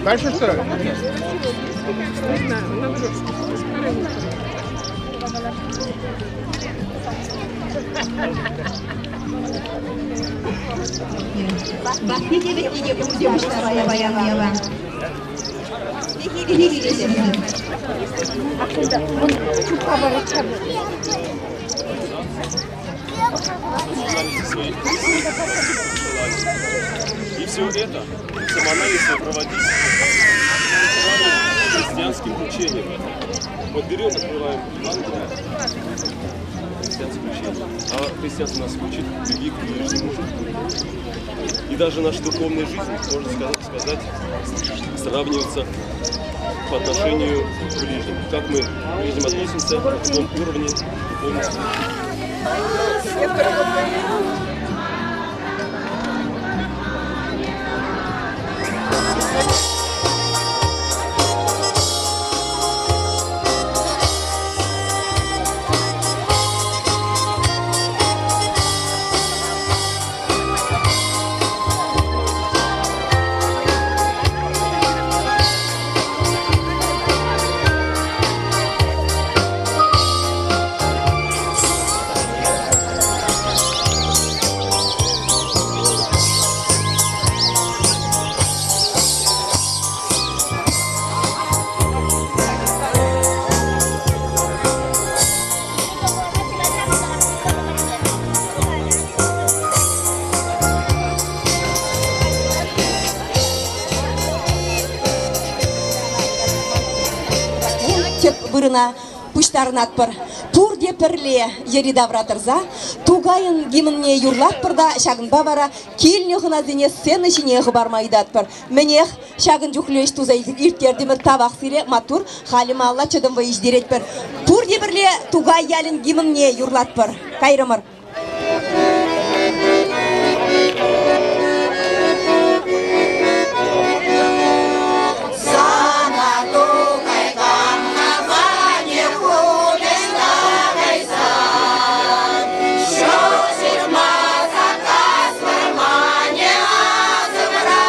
Дальше что? Ватти те вӗтти те пурте пуҫтарса паян уява. И все это самоанализ проводить христианским учением. Вот берем, открываем Евангелие, христианское учение. А христианство нас учит любви к ближнему. И даже наша духовная жизнь, можно сказать, сравнивается по отношению к ближним. Как мы к ближним относимся, на каком уровне духовности. пуҫтарӑнатпӑр. Пурте пӗрле йӗри-тавра тӑрса Тукайӑн гимнне юрлатпӑр та ҫакӑнпа вара килнӗ хӑнасене сцена ҫине хӑпарма ыйтатпӑр. Мӗнех, ҫакӑн чухлӗ ӗҫ туса ирттертӗмӗр. Тавах сире, маттур. Халӗ малалла чӑтӑм вӑй ҫитеретпӗр. Пурте пӗрле Тукай ялӗн гимнне юрлатпӑр. Кайрӑмӑр. Сана Тукайкам хамане хунӑҫта кайсан, Ҫул ҫырма саккас вӑрманӗ асӑмра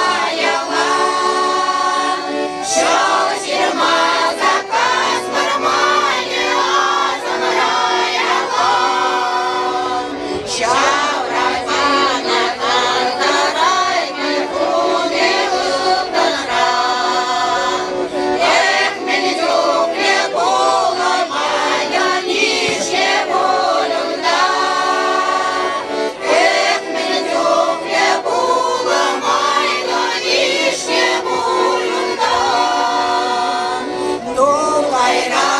ялан. Ҫул ҫырма саккас вӑрманӗ асӑмра ялан. Ҫавракана тартараймӗ хунӗ ылтӑнран. Эх, мӗн чухлӗ пулӑ нишле пуль унта. Эх, мӗн чухлӗ пулӑ майлӑ нишле пуль унта. Нумайра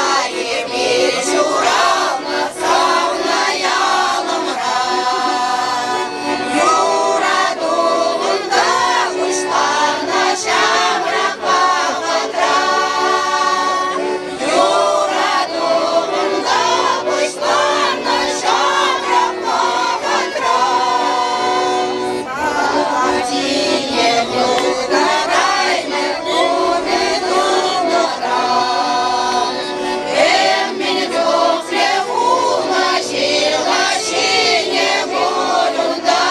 эпир ҫуралнӑ савнӑ ялӑмра. Юрату кунта пуҫланнӑ ҫамрӑк вӑхӑтра. Юрату кунта пуҫланнӑ ҫамрӑк вӑхӑтра. Савтине пултараймӗ кунӗ тунӑран. Эх, мӗн чухлӗ улма ҫырла ҫинӗ пуль унта.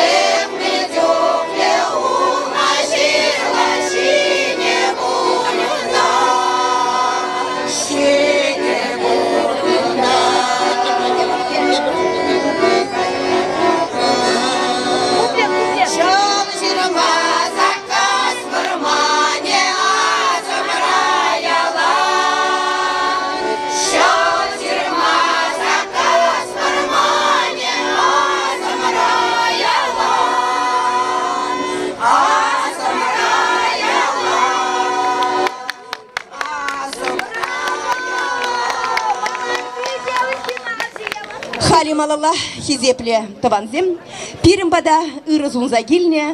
Эх, мӗн чухлӗ улма ҫырла ҫинӗ пуль унта. Ҫинӗ пуль унта. Ҫул ҫырма саккас вӑрманӗ асӑмра ялан. Ҫул ҫырма саккас вӑрманӗ асӑмра ялан. Асӑмра ялан. Халӗ малалла хисеплӗ тӑвансем пирӗн пата ырӑ сунса килнӗ.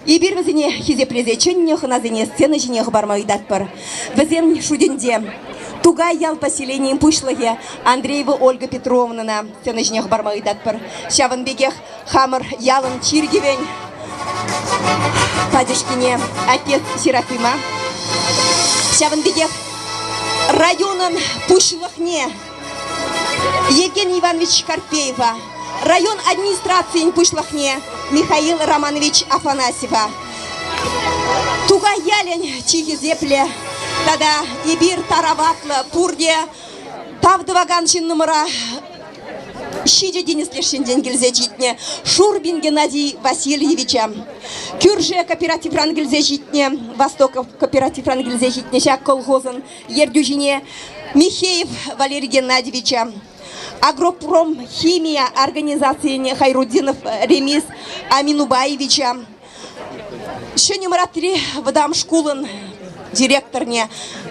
Эпир вӗсене хисеплесе чӗннӗ хӑнасене сцена ҫине хӑпарма ыйтатпӑр. Вӗсем шутӗнче Тукай ял поселенийӗн пуҫлӑхӗ Андреева Ольга Петровнӑна сцена ҫине хӑпарма ыйтатпӑр. Ҫавӑн пекех хамӑр ялӑн чиркӗвӗн пачӑшкине отец Серафима, ҫавӑн пекех районӑн пуҫлӑхне Евгений Иванович Карпеева, район администрацийӗн пуҫлӑхне Михаил Романович Афанасьева, Тукай ялӗн чи хисеплӗ тата эпир тараватлӑ пурте тав тӑвакан ҫыннӑмӑра Ҫичӗ тинӗс леш килсе ҫитнӗ Шурбин Геннадий Васильевича, кӳршӗ кооперативран килсе ҫитнӗ Востоков кооперативран килсе ҫитнӗ ҫак колхозӑн ертӳҫине Михеев Валерий Геннадьевича, Агропром химия организацийӗн Хайрудинов Ремис Аминубаевича, Ҫӗнӗ Мӑратри вӑтам шкулӑн директорне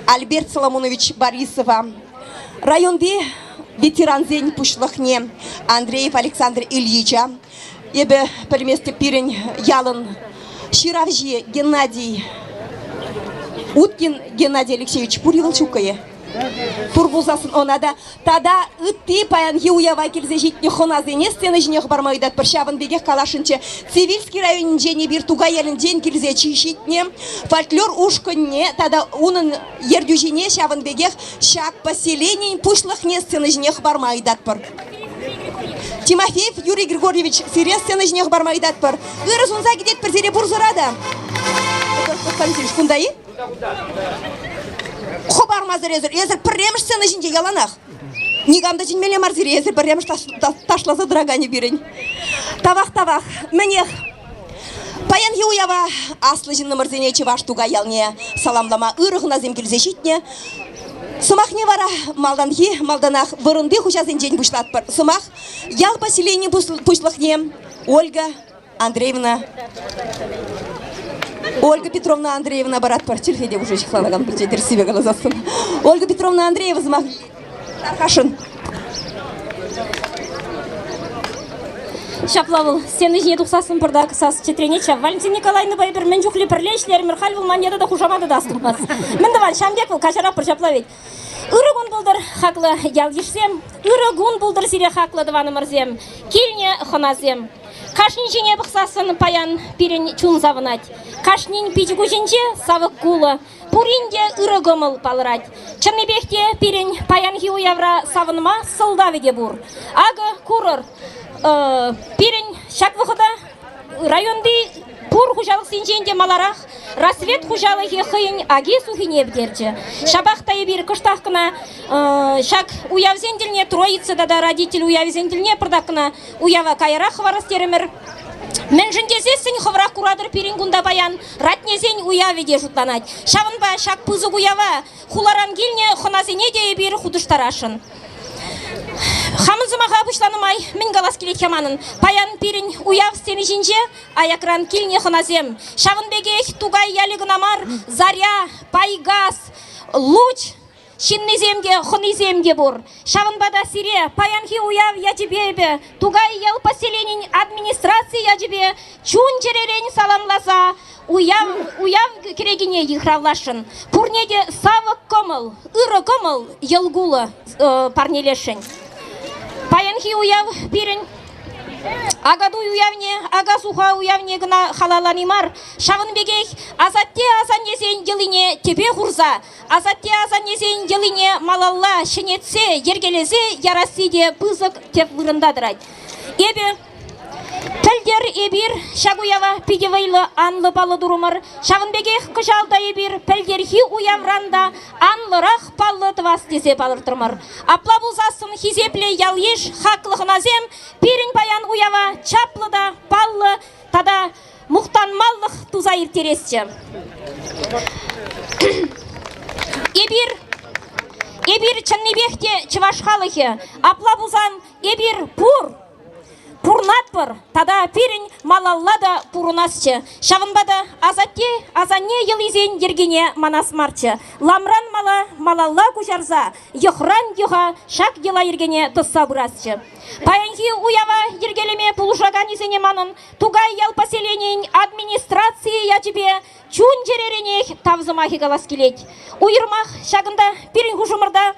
Альберт Соломонович Борисова, районти ветерансен пуҫлӑхне Андреев Александр Ильича, эпӗ пӗлместӗп пирӗн ялӑн ҫыравҫи Геннадий Уткин Геннадий Алексеевич пур-и вӑл ҫук-и? Пур пулсассӑн ӑна та тата ытти паянхи уява килсе ҫитнӗ хӑнасене сцена ҫине хӑпарма ыйтатпӑр. Ҫавӑн пекех каласшӑнччӗ, Цивильски районӗнчен эпир Тукай ялӗнчен килсе ҫитнӗ фольклор ушкӑнне тата унӑн ертӳҫине ҫавӑн пекех ҫак поселенин пуҫлӑхне сцена ҫине хӑпарма ыйтатпӑр. Тимофеев Юрий Григорьевич, сире сцена ҫине хӑпарма ыйтатпӑр. Ырӑ сунса кӗтетпӗр сире пурсӑра та. Кунта-и? Хӑпармасӑр эсӗр, эсӗр пӗрремӗш сцена ҫинче яланах. Никам та чӗнмелле мар сире, эсӗр пӗрремӗш ташласа тӑраканӗ пирӗн. Тавах, тавах. Мӗнех, паянхи уява аслӑ ҫыннӑмӑрсене Чӑваш Тукай ялне саламлама ырӑ хӑнасем килсе ҫитнӗ. Сӑмахне вара малтанхи малтанах вырӑнти хуҫасенчен пуҫлатпӑр. Сӑмах ял поселени пуҫлӑхне Ольга Андреевна. Ольга Петровна Андреевна паратпӑр. Чӗлхе те уже ҫыхланакан пулчӗ тӗрӗссипе каласассӑн. Ольга Петровна Андреева сӑмах тархасшӑн. Ҫапла вӑл сцена ҫине тухсассӑн пӑртак сас чӗтренет ҫав. Валентина Николаевнӑпа эпир мӗн чухлӗ пӗрле ӗҫлерӗмӗр, халь вӑл ман ята та хушамата та астумасть. Мӗн тӑван, ҫавӑн пек вӑл, каҫараппӑр ҫапла вӗт. Ырӑ кун пултӑр, хаклӑ ял-йышсем, ырӑ кун пултӑр сире, хаклӑ тӑванӑмӑрсем, килнӗ хӑнасем. Кашнин ҫине пӑхсассӑн паян пирӗн чун савӑнать. Кашнин пичӗ-куҫӗнче савӑк кулӑ, пурин те ырӑ кӑмӑл палӑрать. Чӑннипех те пирӗн паянхи уявра савӑнма сӑлтавӗ те пур. Акӑ, курӑр, пирӗн ҫак вӑхӑта районти пур хуҫалӑхсенчен те маларах Рассвет хуҫалӑхӗ хӑйӗн аки-сухине пӗтерчӗ. Ҫапах та эпир кӑштах кӑна ҫак уявсен тӗлне Троица тата родитель уявӗсен тӗлне пӑртак кӑна уява каярах хӑварас терӗмӗр. Мӗншӗн тесессӗн хӑвӑрах куратӑр пирӗн кунта паян ратнесен уявӗ те шутланать. Ҫавӑнпа ҫак пысӑк уява хуларан килнӗ хӑнасене те эпир хутӑштарасшӑн. Хамӑн сӑмаха пуҫланӑ май мӗн калас килет-ха манӑн? Паян пирӗн уяв сцени ҫинче аякран килнӗ хӑнасем. Ҫавӑн пекех Тукай ялӗ кӑна мар, Заря, Пайгас, Луч ҫыннисем те, хӑнисем те пур. Ҫавӑнпа та сире паянхи уяв ячӗпе эпӗ Тукай ял поселенин администраци ячӗпе чун-чӗререн саламласа уяв, уяв кӗрекине йыхравласшӑн. Пурне те савӑк кӑмӑл, ырӑ кӑмӑл, йӑл кулӑ парнелесшӗн. Паянхи уяв пирӗн Акатуй уявне, ака-суха уявне кӑна халаллани мар, ҫавӑн пекех асатте-асаннесен йӑлине тӗпе хурса, асатте-асаннесен йӑлине малалла ҫӗнетсе, йӗркелесе ярасси те пысӑк тӗп вырӑнта тӑрать. Эпӗ Пӗлтӗр эпир ҫак уява питӗ вӑйлӑ анлӑ паллӑ турӑмӑр. Ҫавӑн пекех кӑҫал та эпир пӗлтӗрхи уявран та анлӑрах паллӑ тӑвас тесе палӑртрӑмӑр. Апла пулсассӑн хисеплӗ ял-йыш, хаклӑ хӑнасем пирӗн паян уява чаплӑ та паллӑ тата мухтанмаллӑх туса ирттересчӗ. Эпир эпир чӑннипех те чӑваш халӑхӗ. Апла пулсан эпир пур пурнатпӑр тата пирӗн малалла та пурӑнасчӗ. Ҫавӑнпа та асатте, асанне йӑлисен йӗркине манас марччӗ. Ламран мала малалла куҫарса йӑхран йӑха ҫак йӑла-йӗркене тӑсса пырасчӗ. Паянхи уява йӗркелеме пулӑшаканӗсене манӑн Тукай ял поселенийӗн администрацийӗ ячӗпе чун-чӗреренех тав сӑмахӗ калас килет. Уйрӑмах ҫакӑнта пирӗн хушӑмӑрта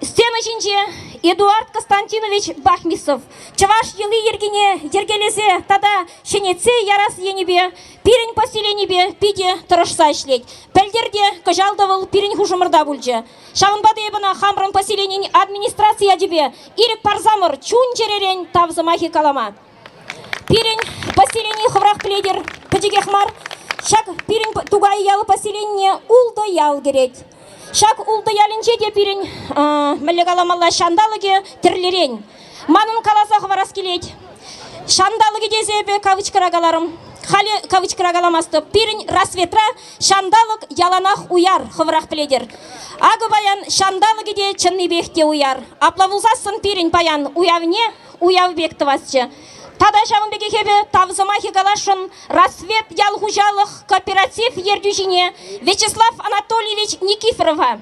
Сцена ҫинче Эдуард Константинович Бахмисов чӑваш йӑли-йӗркине йӗркелесе тата ҫӗнетсе ярас енӗпе пирӗн поселенипе питӗ тӑрӑшса ӗҫлет. Пӗлтӗр те, кӑҫал та вӑл пирӗн хушӑмӑрта пулчӗ. Ҫавӑнпа та эп ӑна хамӑрӑн поселенин администраци ячӗпе ирӗк парсамӑр чун-чӗререн тав сӑмахӗ калама. Пирӗн поселени хӑвӑрах пӗлетӗр, пӗчӗкех мар. Ҫак пирӗн Тукай ял поселенине ултӑ ял кӗрет. Ҫак ултӑ ялӗнче те пирӗн, мӗнле каламалла, ҫанталӑкӗ тӗрлӗрен. Манӑн каласа хӑварас килет. Ҫанталӑкӗ тесе эпӗ кавычкӑра каларӑм. Халӗ кавычкӑра каламастӑп. Пирӗн Рассветра ҫанталӑк яланах уяр, хӑвӑрах пӗлетӗр. Акӑ паян ҫанталӑкӗ те чӑннипех те уяр. Апла пулсассӑн пирӗн паян уявне уяв пек тӑвасчӗ. Тата ҫавӑн пекех эпӗ тав сӑмахӗ каласшӑн Рассвет ял хуҫалӑх кооператив ертӳҫине Вячеслав Анатольевич Никифорова.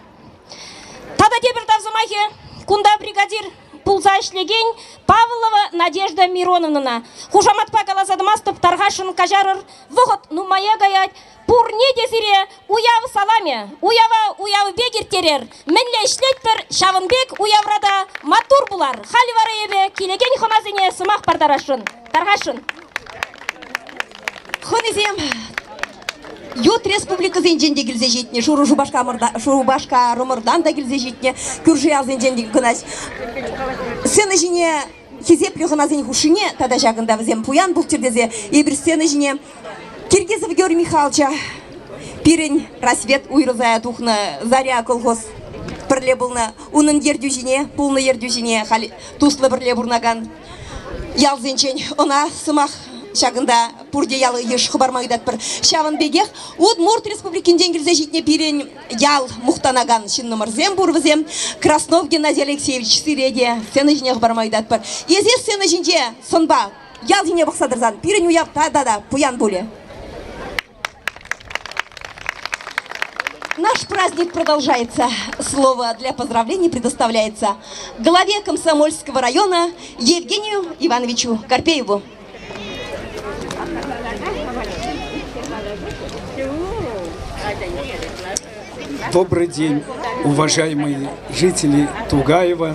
Тата тепӗр тав сӑмахӗ кунта бригадир пулса ӗҫлекен Павлова Надежда Мироновнӑна. Хушаматпа каласа тӑмастӑп, тархасшӑн каҫарӑр, вӑхӑт нумая каять. Пурне те сире уяв саламӗ, уява уяв пек ирттерер. Мӗнле ӗҫлетпӗр, ҫавӑн пек уявра та маттур пулар. Халӗ вара эпӗ килекен хӑнасене сӑмах партарасшӑн. Тархасшӑн. Хӑнисем ют республикӑсенчен те килсе ҫитнӗ, шурӑ Шупашкарӑмӑртан та килсе ҫитнӗ, кӳршӗ ялсенчен те кӑна. Сцена ҫине хисеплӗ хӑнасен хушшине тата ҫакӑнта вӗсем пуян пулччӑр тесе эпир сцена ҫине Киргизов Георгий Михайловича пирӗн Рассвет уйрӑлса тухнӑ Заря колхоз пӗрле пулнӑ унӑн ертӳҫине, пулнӑ ертӳҫине халь туслӑ пӗрле пурӑнакан ялсенчен ӑна сӑмах ҫакӑнта пурте ял-йыш хӑпарма ыйтатпӑр. Ҫавӑн пекех Удмурт Республикинчен килсе ҫитнӗ пирӗн ял мухтанакан ҫыннӑмӑрсем пур вӗсем. Краснов Геннадий Алексеевич сире те сцена ҫине хӑпарма ыйтатпӑр. Эсир сцена ҫинче сӑнпа ял ҫине пӑхса тӑрсан пирӗн уяв тата та пуян пулӗ. Наш праздник продолжается. Слово для поздравлений предоставляется главе Комсомольского района Евгению Ивановичу Карпееву. Добрый день, уважаемые жители Тугаева,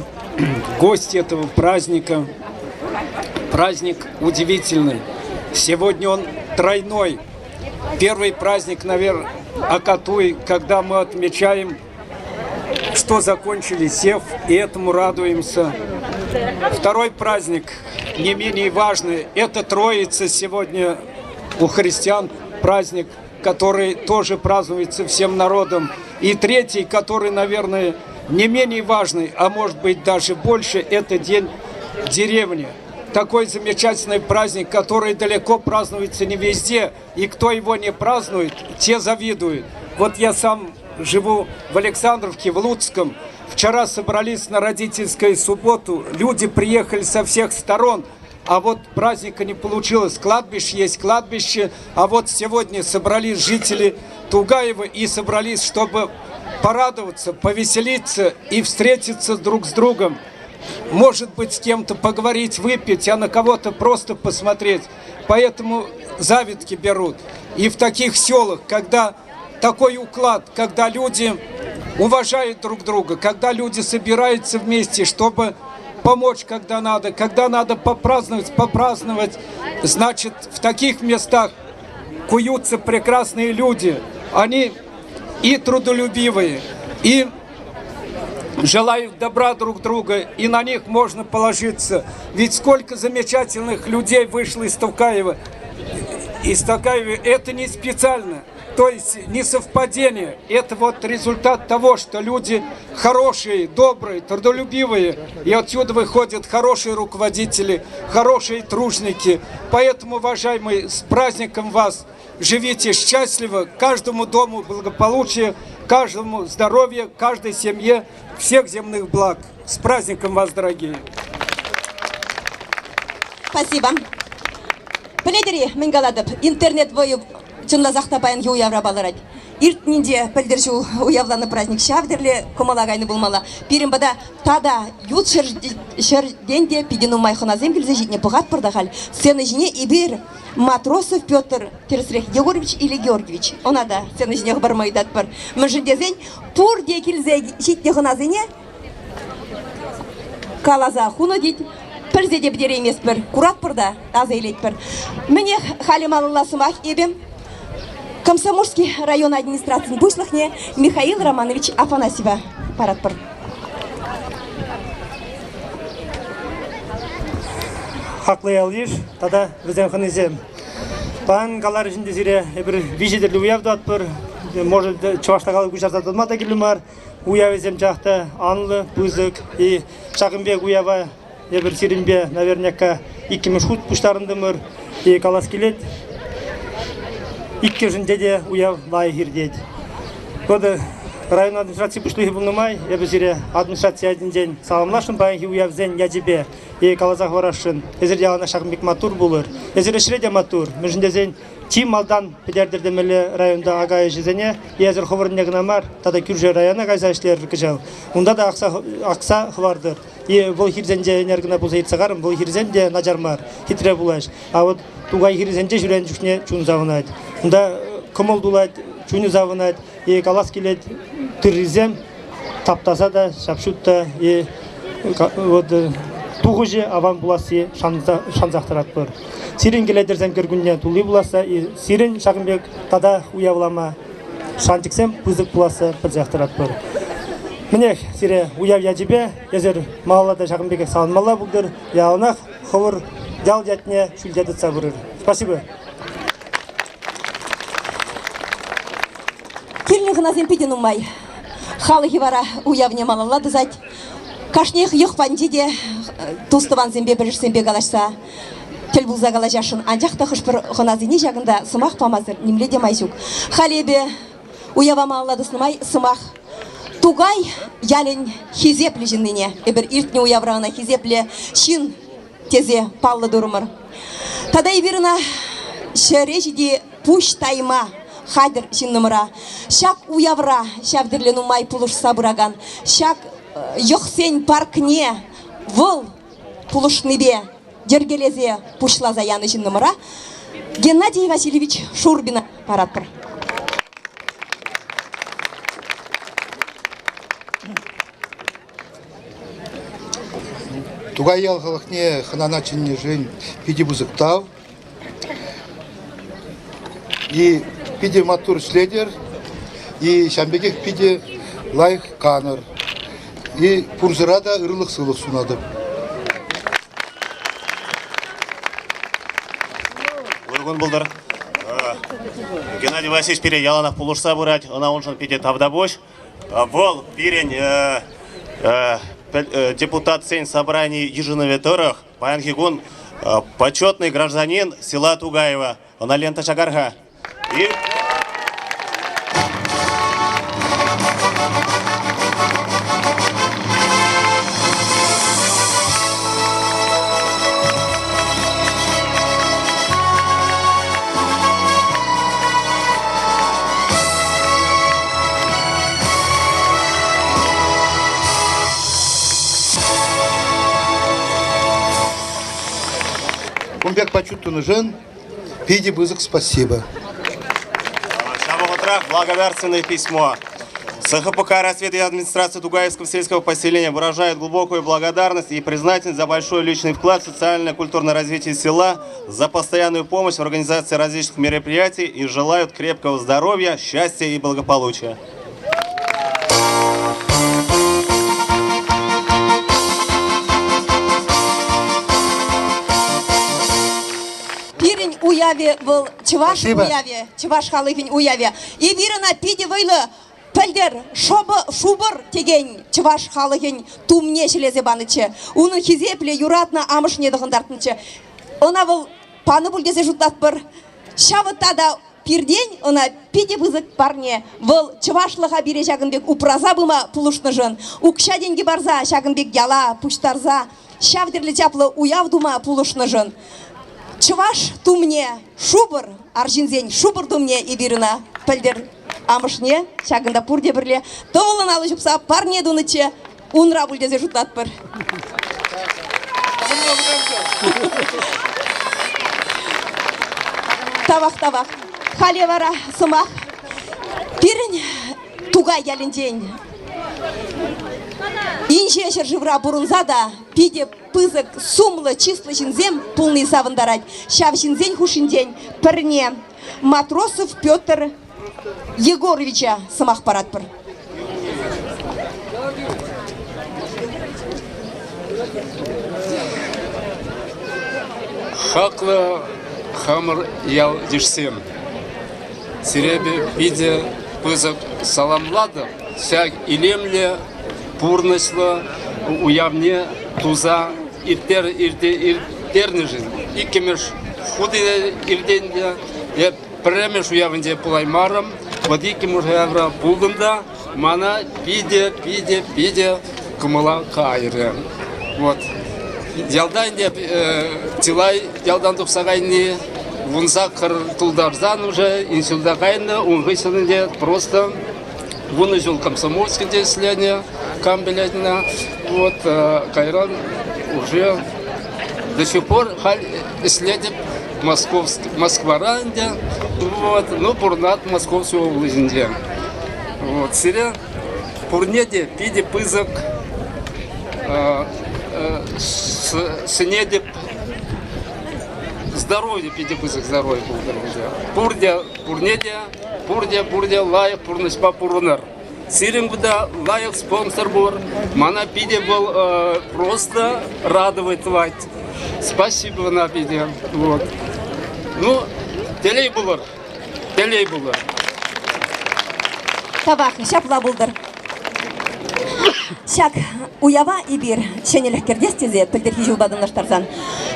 гости этого праздника. Праздник удивительный. Сегодня он тройной. Первый праздник, наверное, Акатуй, когда мы отмечаем, что закончили сев, и этому радуемся. Второй праздник, не менее важный, это Троица сегодня у христиан праздник, который тоже празднуется всем народом. И третий, который, наверное, не менее важный, а может быть даже больше, это День деревни. Такой замечательный праздник, который далеко празднуется не везде, и кто его не празднует, те завидуют. Вот я сам живу в Александровке, в Луцком. Вчера собрались на родительскую субботу, люди приехали со всех сторон, а вот праздника не получилось. Кладбище есть кладбище, а вот сегодня собрались жители Тугаева и собрались, чтобы порадоваться, повеселиться и встретиться друг с другом. Может быть, с кем-то поговорить, выпить, а на кого-то просто посмотреть. Поэтому завидки берут. И в таких селах, когда такой уклад, когда люди уважают друг друга, когда люди собираются вместе, чтобы помочь, когда надо, когда надо попраздновать, попраздновать. Значит, в таких местах куются прекрасные люди. Они и трудолюбивые, и желают добра друг друга, и на них можно положиться. Ведь сколько замечательных людей вышло из Тукаева. Из Токаева это не специально, то есть не совпадение. Это вот результат того, что люди хорошие, добрые, трудолюбивые. И отсюда выходят хорошие руководители, хорошие тружники. Поэтому, уважаемые, с праздником вас! Живите счастливо, каждому дому благополучия, каждому здоровья, каждой семье всех земных благ. С праздником вас, дорогие! Спасибо. Пӗлетӗр-и, мӗн калатӑп, интернет вӑйӗ чӑнласах та паянхи уявра палӑрать. Иртнинче пӗлтӗр ҫул уявланӑ праздник ҫав тӗрлӗ кӑмӑла кайнӑ пулмалла. Пирӗн пата тата ют ҫӗртен те питӗ нумай хӑнасем килсе ҫитнӗ. Пӑхатпӑр та халь сцена ҫине эпир Матросов Петр, тӗрӗсрех Егорович или Георгиевич, ӑна та сцена ҫине хӑпарма ыйтатпӑр. Мӗншӗн тесен пурте килсе ҫитнӗ хӑнасене каласа хунӑ тет, пӗлсе те пӗтерейместпӗр, куратпӑр та аса илетпӗр. Мӗнех, халӗ малалла сӑмах эпӗ Комсомольски район администрацийӗн пуҫлӑхне Михаил Романович Афанасьева паратпӑр. Хаклӑ ял-йыш тата вӗсен хӑнисем. Паян каларӗҫ ӗнтӗ сире, эпир виҫӗ тӗрлӗ уяв тӑватпӑр. Может, чӑвашла калав куҫарса тӑма та кирлӗ мар. Уявӗсем чах та анлӑ, пысӑк. И ҫакӑн пек уява эпир сирӗнпе наверняка иккӗмӗш хут пуҫтарӑнтӑмӑр. И калас килет, иккӗшӗнче те уяв лайӑх иртет. Вот район администраци пуҫлӑхӗ пулнӑ май эпӗ сире администраци ятӗнчен саламласшӑн паянхи уявсен ячӗпе и каласа хӑварасшӑн. Эсир яланах ҫакӑн пек маттур пулӑр. Эсир ӗҫре те маттур. Мӗншӗн тесен чи малтан пӗтертӗр темелле районта ака ӗҫӗсене. Эсир хӑвӑрӑнне кӑна мар, тата кӳршӗ района кайса ӗҫлерӗр кӑҫал. Унта та акса, акса хӑвартӑр. И вӑл хирсенче ӗнер кӑна пулса иртсе карӑм, вӑл хирсем те начар мар, хитре пулаҫ. А вот Тукай хирӗсенче ҫӳренӗ чухне чун савӑнать. Унта кӑмӑл тулать, чунӗ савӑнать. И калас килет, тыррисем таптаса та, ҫап-ҫут та, и вот тухӑҫӗ аван пуласси шансах тӑратпӑр. Сирӗн кӗлетӗрсем кӗркунне тулли пуласса, и сирӗн ҫакӑн пек тата уявлама шанчӑксем пысӑк пуласса пӗлсех тӑратпӑр. Мӗнех, сире уяв ячӗпе эсир малалла та ҫакӑн пекех савӑнмалла пултӑр. Яланах хӑвӑр ял ятне ҫӳлте тытса пырӑр. Спасибо. Килнӗ хӑнасем питӗ нумай. Халӑхӗ вара уявне малалла тӑсать. Кашниех йӑх патӗнче те тус-тӑвансемпе, пӗлӗшсемпе калаҫса тӗл пулса калаҫасшӑн. Анчах та хӑш-пӗр хӑнасене ҫакӑнта сӑмах памасӑр нимле те май ҫук. Халӗ эпӗ уява малалла тӑснӑ май сӑмах Тукай ялӗн хисеплӗ ҫыннине, эпир иртнӗ уявра ӑна хисеплӗ ҫын тесе паллӑ турӑмӑр. Тата эпир ӑна ҫӗре ҫити пуҫ тайма. хатӗр ҫыннӑмӑра. Ҫак уявра ҫав тӗрлӗ нумай пулӑшса пыракан ҫак йӑхсен паркне вӑл пулӑшнипе йӗркелесе пуҫласа янӑ ҫыннӑмӑра Геннадий Васильевич Шурбина паратпӑр. Тукай ял халӑхне хӑнана чӗннӗшӗн питӗ пысӑк тав. И питӗ маттур ӗҫлетӗр, и ҫавӑн пекех питӗ лайӑх канӑр. И пурсӑра та ырлӑх-сывлӑх сунатӑп. Ырӑ кун пултӑр. Геннадий Васильевич пире яланах пулӑшса пырать. Ӑна уншӑн питӗ тавтапуҫ. Вӑл пирӗн депутатсен собрани йышӑнӑвӗ тӑрӑх паянхи кун почетный гражданин села Тугаева. Ӑна лента ҫакар-ха. И Кун пек почет тунӑшӑн питӗ пысӑк спасибо. Ҫав вӑхӑтрах благодарственное письмо. СХПК Рассвет и администрация Тугаевского сельского поселения выражает глубокую благодарность и признательность за большой личный вклад в социально-культурное развитие села, за постоянную помощь в организации различных мероприятий и желают крепкого здоровья, счастья и благополучия. Пирӗн уявӗ вӑл чӑваш уявӗ, чӑваш халӑхӗн уявӗ. Эпир ӑна питӗ вӑйлӑ пӗлтӗр шупӑр текен чӑваш халӑхӗн тумне ҫӗлесе панӑччӗ. Унӑн хисеплӗ, юратнӑ амӑшне тӑхӑнтартнӑччӗ. Ӑна вӑл панӑ пуль тесе шутлатпӑр. Ҫавӑ тата пиртен ӑна питӗ пысӑк парне. Вӑл чӑвашлӑха пире ҫакӑн пек упраса пыма пулӑшнӑшӑн, укҫа-тенкӗ парса ҫакӑн пек яла пуҫтарса ҫав тӗрлӗ чаплӑ уяв тума пулӑшнӑшӑн чӑваш тумне шупӑр, арҫынсен шупӑр тумне эпир ӑна пӗлтӗр амӑшне ҫакӑнта пурте пӗрле тӑвӑллӑн алӑ ҫупса парне тунӑччӗ, унра пуль тесе шутлатпӑр. Тавах, тавах. Халӗ вара сӑмах пирӗн Тукай ялӗнчен инҫе ҫӗршывра пурӑнса та питӗ пысӑк, сумлӑ, чыслӑ ҫынсем пулни савӑнтарать. Ҫав ҫынсен хушшинчен пӗрне Матросов Петр Егоровича сӑмах паратпӑр. Хаклӑ хамӑр ял-йышсем, сире питӗ пысӑк саламлатӑп. Ҫак илемлӗ, пурнӑҫлӑ уявне туса ирттернӗшӗн иккӗмӗш хут иртенте эп пӗрремӗш уявӗнче пулаймарӑм. Вот иккӗмӗш уявра пултӑм та мана питӗ, питӗ, питӗ кӑмӑла кайрӗ. Вот. Ялта ӗнтӗ чылай ялтан тухса кайни 18 тултарсан уже инсульта кайнӑ, ун хыҫҫӑн ӗнтӗ просто 10 ҫул Комсомольскинче ӗҫленӗ, кам пӗлет ӑна. Вот, кайран уже до сих пор халь ӗҫлетӗп Московск, Москвара ӗнтӗ. Вот, ну, пурӑнат Московской облаҫӗнче. Вот, сире пурне те питӗ пысӑк сӗнетӗп здоровье питӗ пысӑк здоровье пултӑр ӗнтӗ. Пурте, пурне те Пурте, пурте лайӑх пурнӑҫпа пурӑнӑр. Сирӗн кунта лайӑх спонсор пур. Мана питӗ вӑл просто радовать тӑвать. Спасибо ӑна питӗ. Вот. Ну, телей пулӑр. Телей пулӑр. Тавах, ҫапла пултӑр. Ҫак уява эпир ҫӗнӗлӗх кӗртес тесе пӗлтӗрхи ҫулпа танлаштарсан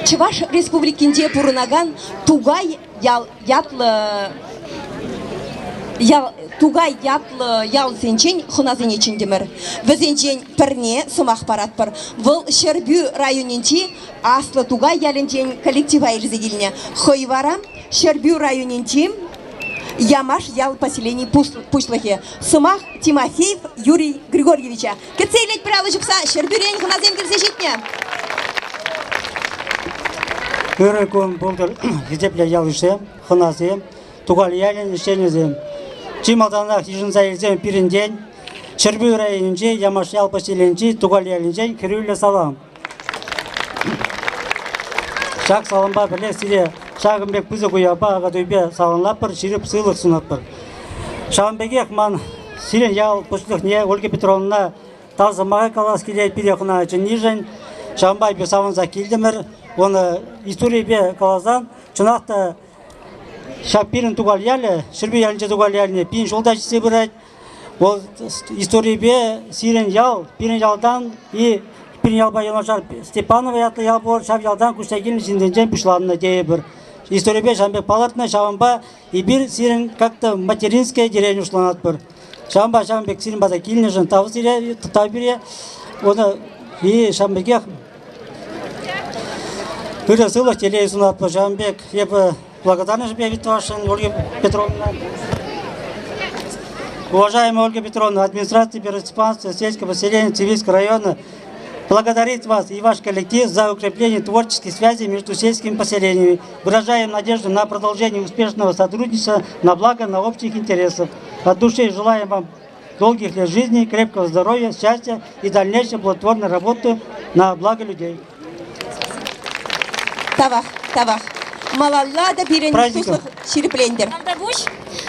Чӑваш Республикинче пурӑнакан Тукай ял ятлӑ ял Тукай ятлӑ ялсенчен хӑнасене чӗнтӗмӗр. Вӗсенчен пӗрне сӑмах паратпӑр. Вӑл Ҫӗрпӳ районӗнчи Аслӑ Тукай ялӗнчен коллектива илсе килнӗ. Хӑй вара Ҫӗрпӳ районӗнчи Ямаш ял поселени пуҫлӑхӗ. Сӑмах Тимофеев Юрий Григорьевича. Кӗтсе илетпӗр алӑ ҫупса Ҫӗрпӳрен хӑнасем килсе ҫитнӗ. Ырӑ кун пултӑр, хисеплӗ ял-йышсем, хӑнасем, Тукай ялӗн ӗҫченӗсем. Чи малтанах йышӑнса илсен пирӗнтен Ҫӗрпӳ районӗнчи Ямаш ял поселенинчи Тукай ялӗнчен хӗрӳллӗ салам. Ҫак салампа пӗрле сире ҫакӑн пек пысӑк уявпа Акатуйпе саламлатпӑр, ҫирӗп сывлӑх сунатпӑр. Ҫавӑн пекех ман сирӗн ял пуҫлӑхне Ольга Петровнӑна тав сӑмахӗ калас килет пире хӑна чӗннишӗн. Ҫавӑнпа эпир савӑнса килтӗмӗр. Ӑна историпе каласан, чӑнах та ҫак пирӗн Тукай ялӗ, Ҫӗрпӳ ялӗнче Тукай ялне пин ҫулта ҫитсе пырать. Вӑл историпе сирӗн ял, пирӗн ялтан и пирӗн ялпа юнашар Степаново ятлӑ ял пур, ҫав ялтан куҫса килнӗ ҫынсенчен пуҫланнӑ тейӗпӗр. Историпе ҫавӑн пек палӑртнӑ, ҫавӑнпа эпир сирӗн как-то материнская деревня шутланатпӑр. Ҫавӑнпа ҫавӑн пек сирӗн пата килнӗшӗн тав сире, тав пире. Оны и ҫавӑн пекех ырӑ сывлӑх, телей сунатпӑр. Ҫавӑн пек эпӗ благодарность объявить вашим, Ольга Петровна. Уважаемая Ольга Петровна, администрация Первостепанского сельского поселения Цивильского района благодарит вас и ваш коллектив за укрепление творческих связей между сельскими поселениями. Выражаем надежду на продолжение успешного сотрудничества на благо на общих интересов. От души желаем вам долгих лет жизни, крепкого здоровья, счастья и дальнейшей плодотворной работы на благо людей. Тавах, тавах. Малалла та пирӗн туслӑх ҫирӗплентӗр. Тавтапуҫ.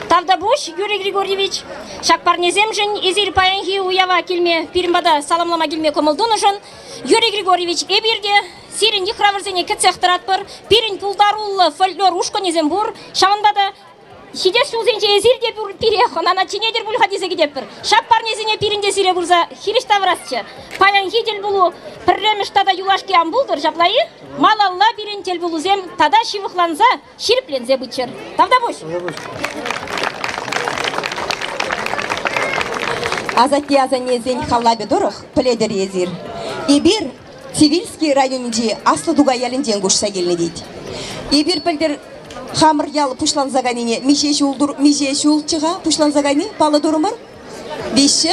Тавтапуҫ, Юрий Григорьевич. Ҫак парнесемшӗн эсир паянхи уява килме, пирӗн пата саламлама килме кӑмӑл тунӑшӑн. Юрий Григорьевич, эпир те сирӗн йыхравӑрсене кӗтсех тӑратпӑр. Пирӗн пултаруллӑ фольклор ушкӑнӗсем пур. Ҫавӑнпа та Ҫитес ҫулсенче эсир те пире хӑнана чӗнетӗр пуль-ха тесе кӗтетпӗр. Ҫак парнесене пирӗн те сире пырса хирӗҫ тавӑрасчӗ. Паянхи тӗлпулу пӗрремӗш тата юлашки ан пултӑр, ҫапла-и? Малалла пирӗн тӗлпулусем тата ҫывӑхланса, ҫирӗпленсе пыччӑр. Тавтапуҫ! Асатте-асаннесен халлапӗ тӑрӑх пӗлетӗр-и эсир? Эпир Цивильски районӗнчи Аслӑ Тукай ялӗнчен куҫса килнӗ тет. Эпир пӗлтӗр хамӑр ял пуҫланса кайнине миҫе ҫул миҫе ҫулччӗ-ха пуҫланса кайни паллӑ турӑмӑр? 300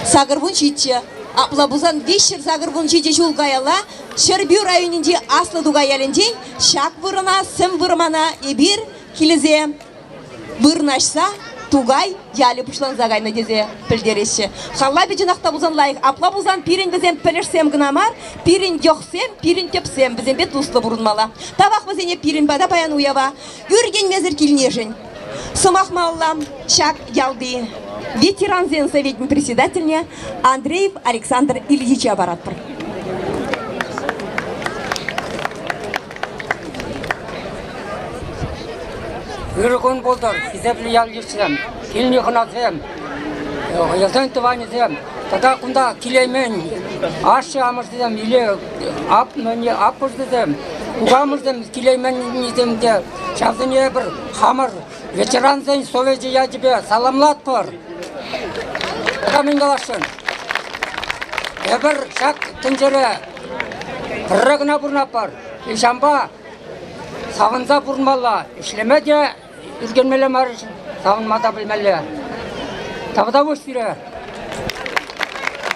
87. Апла пулсан 387 ҫул каялла Ҫӗрпӳ районӗнчи Аслӑ Тукай ялӗнчен ҫак вырӑна, сӗм вырмана эпир килсе вырнаҫса Тукай ялӗ пуҫланса кайнӑ тесе пӗлтереҫҫӗ. Халлапӗ чӑнах та пулсан лайӑх. Апла пулсан пирӗн вӗсем пӗлӗшсем кӑна мар, пирӗн йӑхсем, пирӗн тӗпсем вӗсемпе туслӑ пурӑнмалла. Тавах вӗсене пирӗн пата паян уява ӳркенмесӗр килнишӗн. Сӑмах малалла ҫак ялти ветерансен советӗн председательне Андреев Александр Ильича паратпӑр. Ырӑ кун пултӑр, хисеплӗ ял-йышсем, килнӗ хӑнасем, хӑйсен тӑванӗсем тата кунта килеймен ашшӗ-амӑшӗсем или аппӑшӗсем, кукамӑшӗсем килейменнисем те ҫавсене эпир хамӑр ветерансен совечӗ ячӗпе саламлатпӑр. Тата мӗн каласшӑн? Эпир ҫак тӗнчере пӗрре кӑна пурӑнатпӑр. Ҫавӑнпа савӑнса пурӑнмалла, ӗҫлеме те ӳркенмелле мар, савӑнма та пӗлмелле. Тавтапуҫ сире.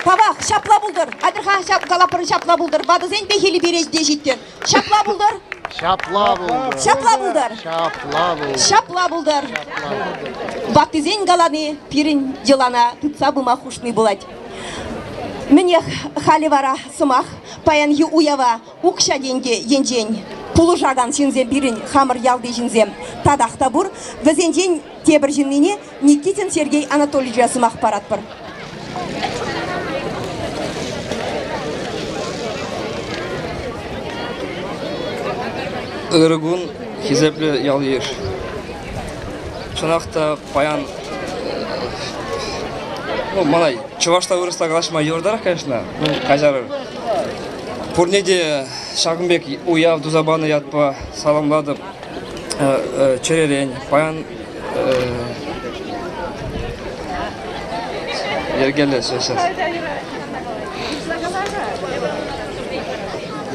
Тавах, ҫапла пултӑр. Атьӑр-ха, ҫап, калапӑр, ҫапла пултӑр. Ватӑсен пехилӗ пире те ҫиттӗр. Ҫапла пултӑр. Ҫапла пултӑр. Ҫапла пултӑр. Ҫапла пултӑр. Ҫапла пултӑр. Ваттисен калани пирӗн йӑлана тытса пыма хушни пулать. Мӗнех, халӗ вара сӑмах паянхи уява укҫа-тенкӗ енчен пулӑшакан ҫынсем пирӗн хамӑр ялти ҫынсем татах та пур. Вӗсенчен тепӗр ҫыннине Никитин Сергей Анатольевича сӑмах паратпӑр. Ырӑ кун, хисеплӗ ял-йыш. Чӑнах та паян ну, мана чӑвашла вырӑсла калаҫма йывӑртарах, конечно, ну, каҫарӑр. Пурне те ҫакӑн пек уяв туса панӑ ятпа саламлатӑп чӗререн. Паян йӗркеллӗ сейчас.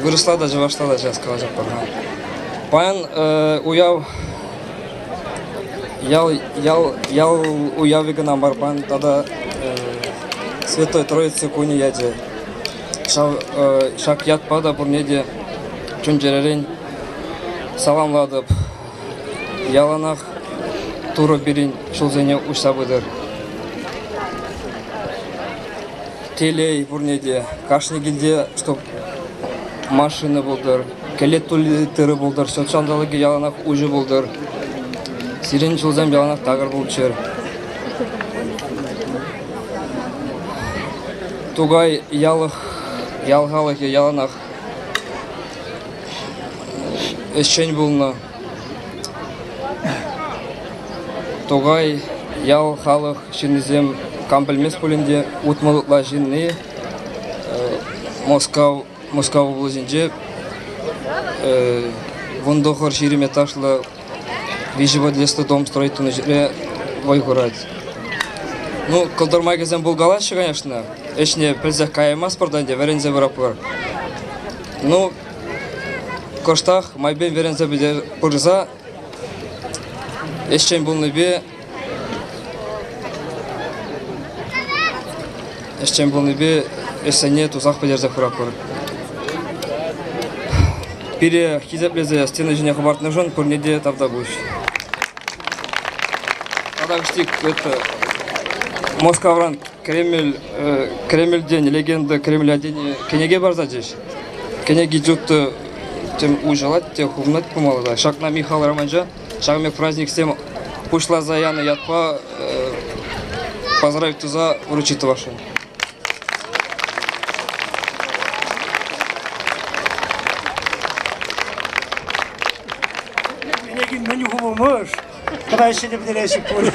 Вырӑсла та, чӑвашла та сейчас калаҫатпӑр. Паян уяв. Ял, ял, ял уявӗ кӑна мар пан тата Святой Троица кунӗ ячӗ. Ҫав, ҫак ятпа та пурне те чун-чӗререн саламлатӑп. Яланах Турӑ пирӗн ҫулсене уҫса пытӑр. Телей пурне те. Кашни килте, чтоб машина пултӑр, кӗлет тулли тырӑ пултӑр, ҫут ҫанталӑкӗ яланах уҫӑ пултӑр. Сирӗн ҫулсем яланах такӑр пулччӑр. Тукай ялӑх, ял халӑхӗ яланах ӗҫчен пулнӑ. Тукай ял халӑх ҫыннисем кам пӗлмест пулин те 60 ытла ҫынни Мускав Мускав облаҫӗнче 19-20 этажлӑ виҫӗ подъездлӑ дом строить тунӑ ҫӗре вӑй хурать. Ну, кӑлтӑрмакӗсем пулкалаҫҫӗ, конечно. Ӗҫне пӗлсех каяймастпӑр та ӗнтӗ, вӗренсе пыратпӑр. Ну, кӑштах майпен вӗренсе пырса ӗҫчен пулнипе ӗҫчен пулнипе ӗҫсене тусах пӗтерсе хуратпӑр. Пире хисеплесе стена ҫине хӑпартнӑшӑн пурне те тавтапуҫ. Тата кӑштик это Мускавран Кремль, Кремльтен легенда Кремля тени кӗнеке парса чӗҫ. Кӗнеки чутто тем уҫӑлать те хупӑнать пулмалла та. Ҫакна Михаил Романовича ҫакӑн пек праздниксем пуҫласа янӑ ятпа поздравить туса вручить тӑвасшӑн. Кӗнеки мӗн хупӑмӑш? Кӑна ӗҫне пӗтереҫҫӗ пуль.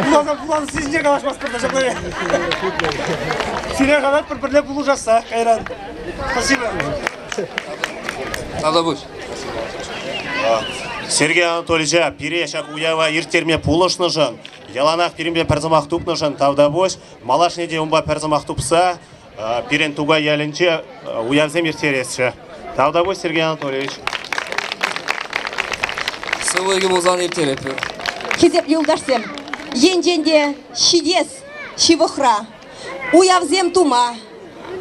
Пуласа пулан сисне калаҫмастпӑр та ҫапла. Сире шанатпӑр пӗрле пулӑшасса кайран. Спасибо. Тавтапуҫ. Сергей Анатольевича пире ҫак уява ирттерме пулӑшнӑшӑн, яланах пирӗнпе пӗр сӑмах тупнӑшӑн тавтапуҫ. Малашне те унпа пӗр сӑмах тупса пирӗн Тукай ялӗнче уявсем ирттересчӗ. Тавтапуҫ, Сергей Анатольевич. Сывлӑхӗ пулсан ирттеретпӗр. Хисеплӗ юлташсем, енчен те ҫитес ҫывӑхра уявсем тума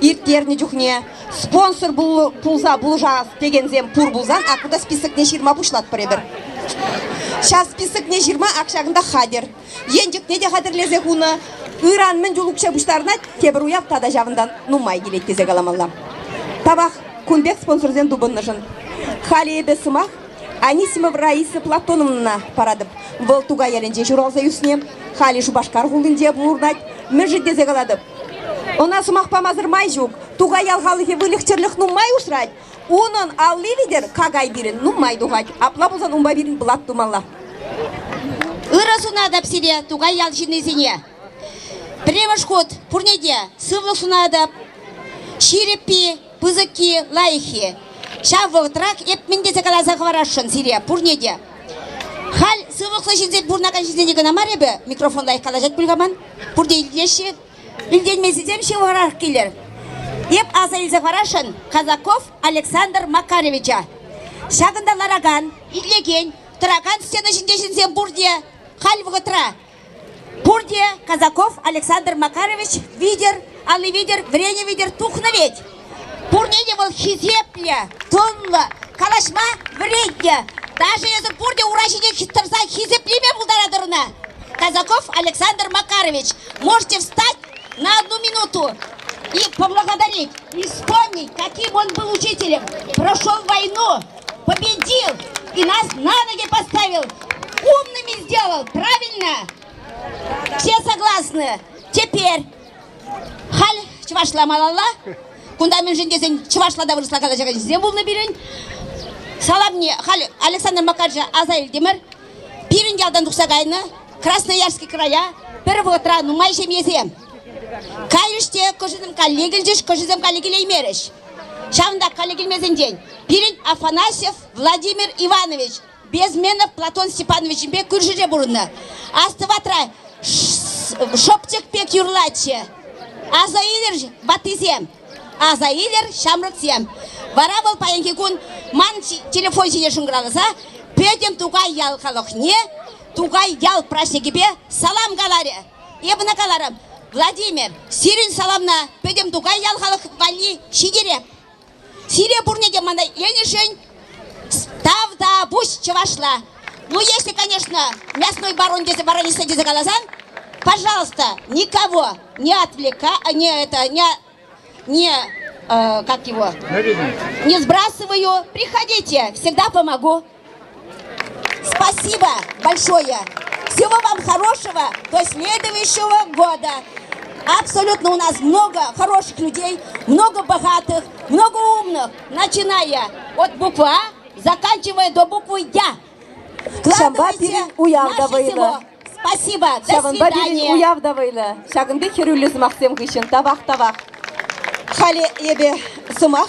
ирттернӗ чухне спонсор пулса пулӑшас текенсем пур пулсан, ак кунта списокне ҫырма пуҫлатпӑр эпир. Ҫав списокне ҫырма ак ҫакӑнта хатӗр. Енчӗкне те хатӗрлесе хунӑ. Ыран мӗн чул укҫа пуҫтарӑнать, тепӗр уяв тата ҫавӑнтан нумай килет тесе каламалла. Тавах кун пек спонсорсем тупӑннӑшӑн. Халӗ эпӗ сӑмах Анисимов Раиса Платоновнӑна паратӑп. Вӑл Тукай ялӗнче ҫуралса ӳснӗ, халӗ Шупашкар хулинче пурӑнать. Мӗншӗн тесе калатӑп? Ӑна сӑмах памасӑр май ҫук. Тукай ял халӑхӗ выльӑх-чӗрлӗх нумай усрать. Унӑн алли витӗр какай пирӗн нумай тухать. Апла пулсан унпа пирӗн блат тумалла. Ырӑ сунатӑп сире, Тукай ял ҫыннисене. Пӗрремӗш хут пурне те сывлӑх сунатӑп. Ҫирӗппи, пысӑкки, лайӑххи. Ҫав вӑхӑтрах эп мӗн тесе каласа хӑварасшӑн сире пурне те. Халь сывлӑхлӑ ҫынсен пурӑнакан ҫынсене кӑна мар эпӗ микрофон лайӑх калаҫать пуль-ха ман. Пурте илтеҫҫӗ. Илтенмесисем ҫывӑхрах килӗр. Эп аса илсе хӑварасшӑн Казаков Александр Макаровича. Ҫакӑнта ларакан, итлекен, тӑракан сцена ҫинче ҫынсем пурте халь вӑхӑтра пурте Казаков Александр Макарович витӗр, алли витӗр, вӗренӗ витӗр тухнӑ вӗт. Пурне те вӑл хисеплӗ, тӑнлӑ, калаҫма вӗрентнӗ. Даже эсӗ пурте ура ҫине тӑрса хисеплеме пултаратӑр ӑна. Казаков Александр Макарович, можете встать на одну минуту и поблагодарить, и вспомнить, каким он был учителем. Прошел войну, победил и нас на ноги поставил, умными сделал, правильно? Все согласны? Теперь Халь чӑвашла малалла. Кунта мӗншӗн тесен чӑвашла та вырӑсла калаҫакан ҫынсем пулнӑ пирӗн. Саламне халь Александр Макаровича аса илтӗмӗр. Пирӗн ялтан тухса кайнӑ Красноярский края пӗр вӑхӑтра нумай ҫемьесем. Кайрӗҫ те кӑшӗсем калле килчӗҫ, кӑшӗсем калле килеймерӗҫ. Ҫавӑнта калле килмесенчен пирӗн Афанасьев Владимир Иванович Безменов Платон Степановичпе кӳршӗре пурӑннӑ. Астӑватра шӑпчӑк пек юрлатчӗ. Аса илӗр, ваттисем, аса илӗр, ҫамрӑксем. Вара вӑл паянхи кун ман телефон ҫине шӑнкӑравласа пӗтӗм Тукай ял халӑхне. Тукай ял праҫникӗпе салам каларӗ. Эп ӑна каларӑм, Владимир, сирӗн саламна пӗтӗм Тукай ял халӑх валли ҫитереп. Сире пурне те мана ленӗшӗн тавтапуҫ чӑвашла. Ну, если, конечно, мясной барон тесе, бароница тесе каласан, пожалуйста, никого не отвлека, не это, не, не, э, как его, не сбрасываю. Приходите, всегда помогу. Спасибо большое. Всего вам хорошего до следующего года. Абсолютно у нас много хороших людей, много богатых, много умных, начиная от буквы А, заканчивая до буквы Я. Ҫавӑнпа пирӗн уяв та наше вӑйлӑ. село. Спасибо, до Ҫавӑнпа пирӗн свидания. уяв та вӑйлӑ. Ҫакӑн пек хӗрӳллӗ сӑмахсем хыҫҫӑн тавах-тавах. Халӗ эпӗ сӑмах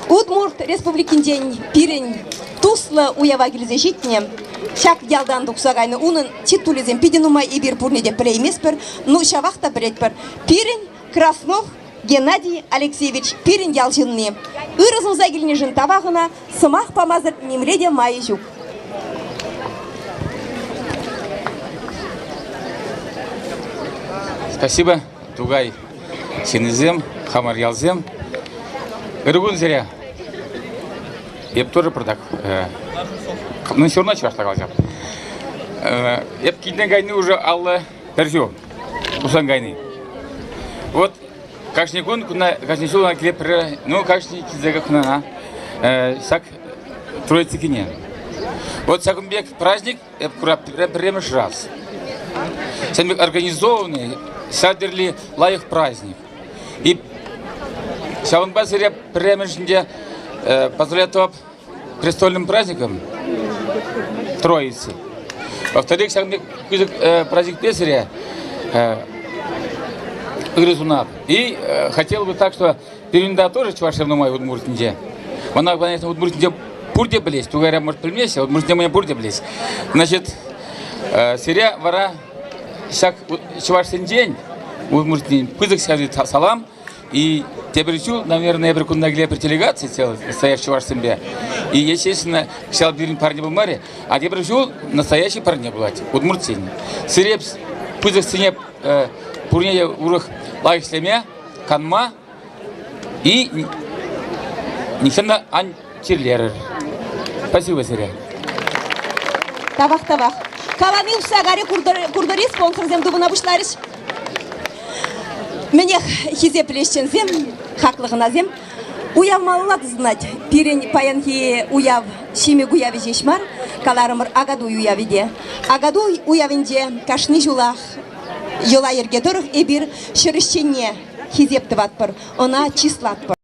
Удмурт Республикинчен пирӗн туслӑ уява килсе ҫитнӗ. Ҫак ялтан тухса кайнӑ унӑн титулӗсем питӗ нумай эпир пурне те пӗлейместпӗр, ну ҫавах та пӗлетпӗр. Пирӗн Краснов Геннадий Алексеевич пирӗн ял ҫынни. Ырӑ сунса килнӗшӗн тавах ӑна, сӑмах памасӑр нимле те майӗ ҫук. Спасибо, Тугай ҫыннисем, хамӑр ялсем. Ырӑ кун сире. Эп тоже пӑртак, ну, все равно чӑвашла калаҫап. Эп килтен кайни уже аллӑ пӗр ҫул. Тусан кайни. Вот кашни кун, куна, кашни ҫул ӑна киле ну, кашни килсе кунана ҫак Троица кине. Вот ҫакӑн пек праздник эп кура пӗрремӗш раз. Ҫакӑн пек организованный, ҫав тӗрлӗ лайӑх праздник. И ҫавӑнпа сире пӗрремӗшӗнче позволяю престольным праздником Троицы. Во-вторых, ҫакӑн пек пысӑк праздникпе сире ырӑ сунап. И хотел бы так, что пирӗн да тоже чӑвашсем нумай Удмуртинче. Мана, конечно, Удмуртинче пурте пӗлеҫ, Тугайра, может, пӗлмеҫҫӗ, Удмуртинче меня пурте пӗлеҫ. Значит, сире вара ҫак чӑвашсенчен Удмуртинчен пысӑк салам И тепӗр ҫул, наверное, эпир кунта киле пӗр делегаци настоящий чӑвашсемпе. И, естественно, кӑҫал пирӗн парне пулмарӗ, а тепӗр ҫул настоящий парне пулать, удмуртсен. Сире пысӑксене пурне те урӑх лайӑх ӗҫлеме, канма и нихҫан та ан чирлерӗр. Спасибо сире. Тавах, тавах. Калани усса карӗ куртӑри спонсорсем тупӑна пуҫларӗҫ. Мӗнех, хисеплӗ ӗҫченсем, хаклӑ хӑнасем, уяв малалла тӑсӑлать. Пирӗн паянхи уяв Ҫимӗк уявӗ ҫеҫ мар, каларӑмӑр Акатуй уявӗ те. Акатуй уявӗнче кашни ҫулах йӑла-йӗрке тӑрӑх эпир ҫӗрӗҫченне хисеп тӑватпӑр, ӑна чыслатпӑр.